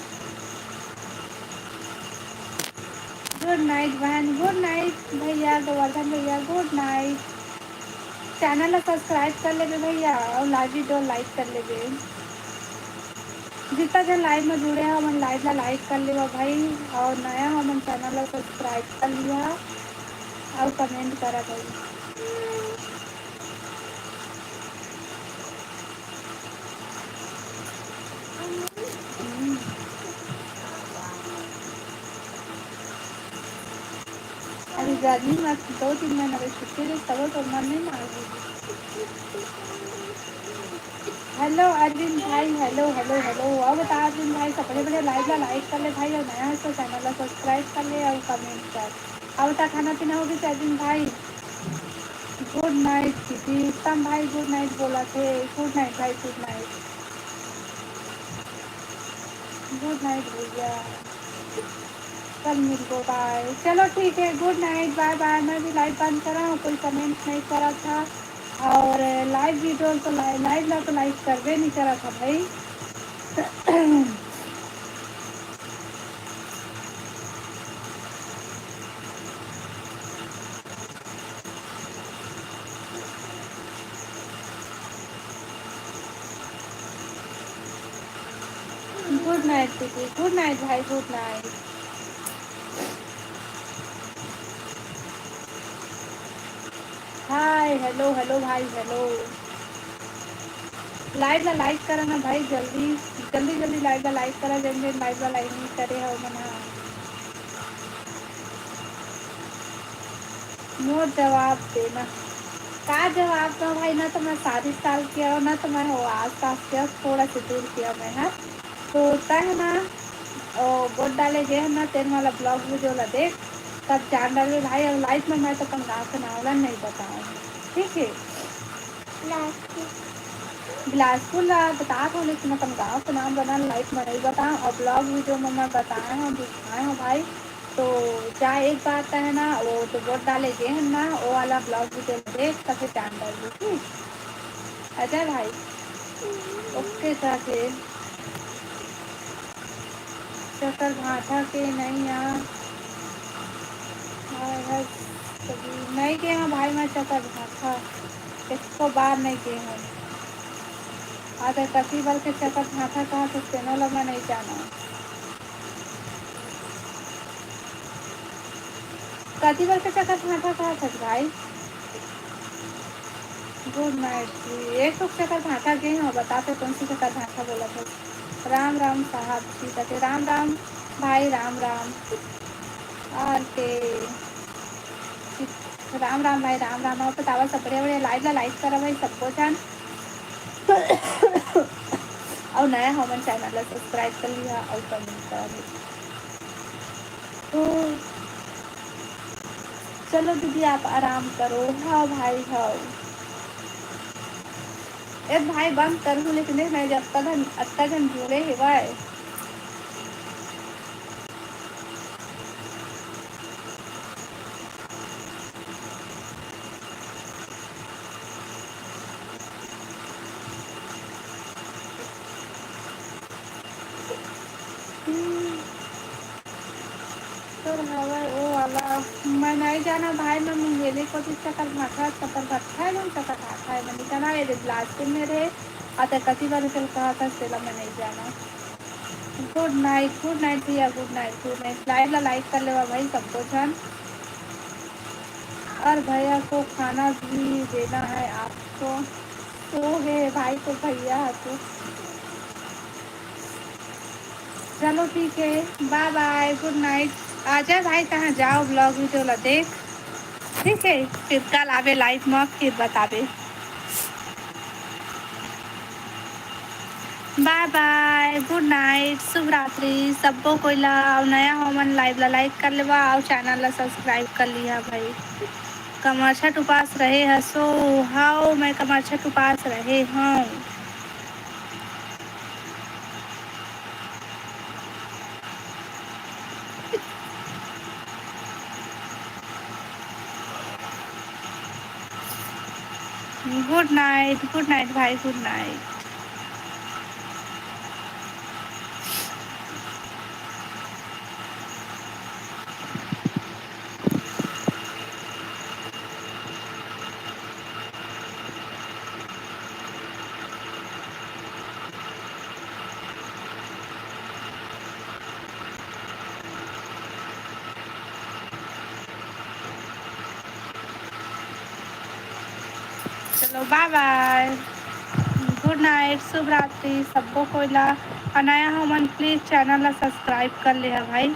Good night बहन, good night भैया, गोवर्धन भैया, good night। Channel ला subscribe कर लेबे भैया, और live video like कर लेबे। जितना जन live में जुड़े हो, हमन live ला like कर लेवा भाई, और नया हो, हमन channel ला subscribe कर लिया और comment करा भाई। हम्म। अभी गर्मी में दो तीन महीना के छुट्टी रही, तब तो मन नहीं मार। Hello अरविंद भाई, hello, hello, hello। और बता अरविंद भाई, सबले बढ़िया live ला like कर ले भाई, और नया है तो channel ला subscribe कर ले और comment कर। और बता, खाना पीना हो गया अरविंद भाई? Good night दीदी, उत्तम भाई good night बोला थे। Good night भाई, good night। Good night भैया, कल मिलबो, bye। चलो ठीक है, good night, bye bye। मैं भी live बंद कर रहा हूँ, कोई comment नहीं करा था और live video तो li-, live ला तो like करबे नहीं करा था भाई। Good night दीदी, good night भाई, good night। Hi, hello, hello भाई, hello। Live ला like करा ना भाई, जल्दी जल्दी जल्दी live ला like करा, जन जन live ला like नहीं करे हो मना। मोर जवाब देना। का जवाब दो भाई, ना तो मैं शादी साल के हो, ना तो मैं हो आसपास के हो, थोड़ा से दूर के हो मैं, हाँ। तो तय ना, ओ, वोट डाले गए ना, तेन वाला vlog video ला देख। सब जान डारबे भाई। अउ live में मैं तो अपन गाँव के नाम ला नहीं बताऊँ, ठीक है? बिलासपुर ला बतात हूँ, लेकिन अपन गाँव के नाम बना live में नहीं बताऊँ। अउ vlog video में मैं बताए हूँ, दिखाए हूँ भाई। तो जा एक बार का है ना, वो जो vote डाले गे है ना, वो वाला vlog video देख, तब जान डारबे, ठीक? अजय भाई, OK, जा फिर। चकर भाठा के नहीं यार। हाय, हाय, कभी नहीं गे हूँ भाई, मैं चकर भाठा एको बार नहीं गे हूँ। अगर कति बर के चकर भाठा कहा तो तेनो ला मैं नहीं जाना। कति बर के चकर भाठा कहा था भाई? Good night जी। एक ठो चकर भाठा गे हूँ, बता तो कौन सी चकर भाठा बोला था। राम राम साहब जी, कथे राम राम भाई, राम राम। और के राम राम भाई, राम राम। और बतावा सब बढ़िया, बढ़िया। Live ला like करा भाई सबको जान। और नया हमन channel ला subscribe कर लिहा और comment कर। तो चलो दीदी, आप आराम करो। हाँ भाई, हाँ। ए भाई, बंद करहूँ, लेकिन देख, मैं जब तक अतका झन जुड़े हेवय। तोर हवय ओ वाला, मैं नहीं जाना भाई, मैं मुंगेली कोती चकर भाठा, चकर भाठा है, जौन चकर भाठा है, मैं नहीं जाना। ये बिलासपुर में रहे, आता कति बार चल कहा था, तेला मैं नहीं जाना। Good night, good night भैया, good night, good night। Live ला like कर लेवा भाई सबको झन। और भैया को खाना भी देना है आपको। तो है भाई, तो भैया है तू। चलो ठीक है, bye bye, good night। आ जाए भाई, कहाँ जाओ, vlog video ला देख, ठीक है? फिर कल आबे live में, फिर बताबे। Bye bye, good night, शुभ रात्रि सबो कोई ला। अउ नया हो मन, live ला like कर लेवा अउ channel ला subscribe कर लिहा भाई। कमरछठ उपास रहे हसो? हाव, मैं कमरछठ उपास रहे हूँ। Good night, good night भाई, good night। चलो, bye bye, good night, शुभ रात्रि सबो कोई ला। अउ नया हो मन, please channel ला subscribe कर लेहा भाई।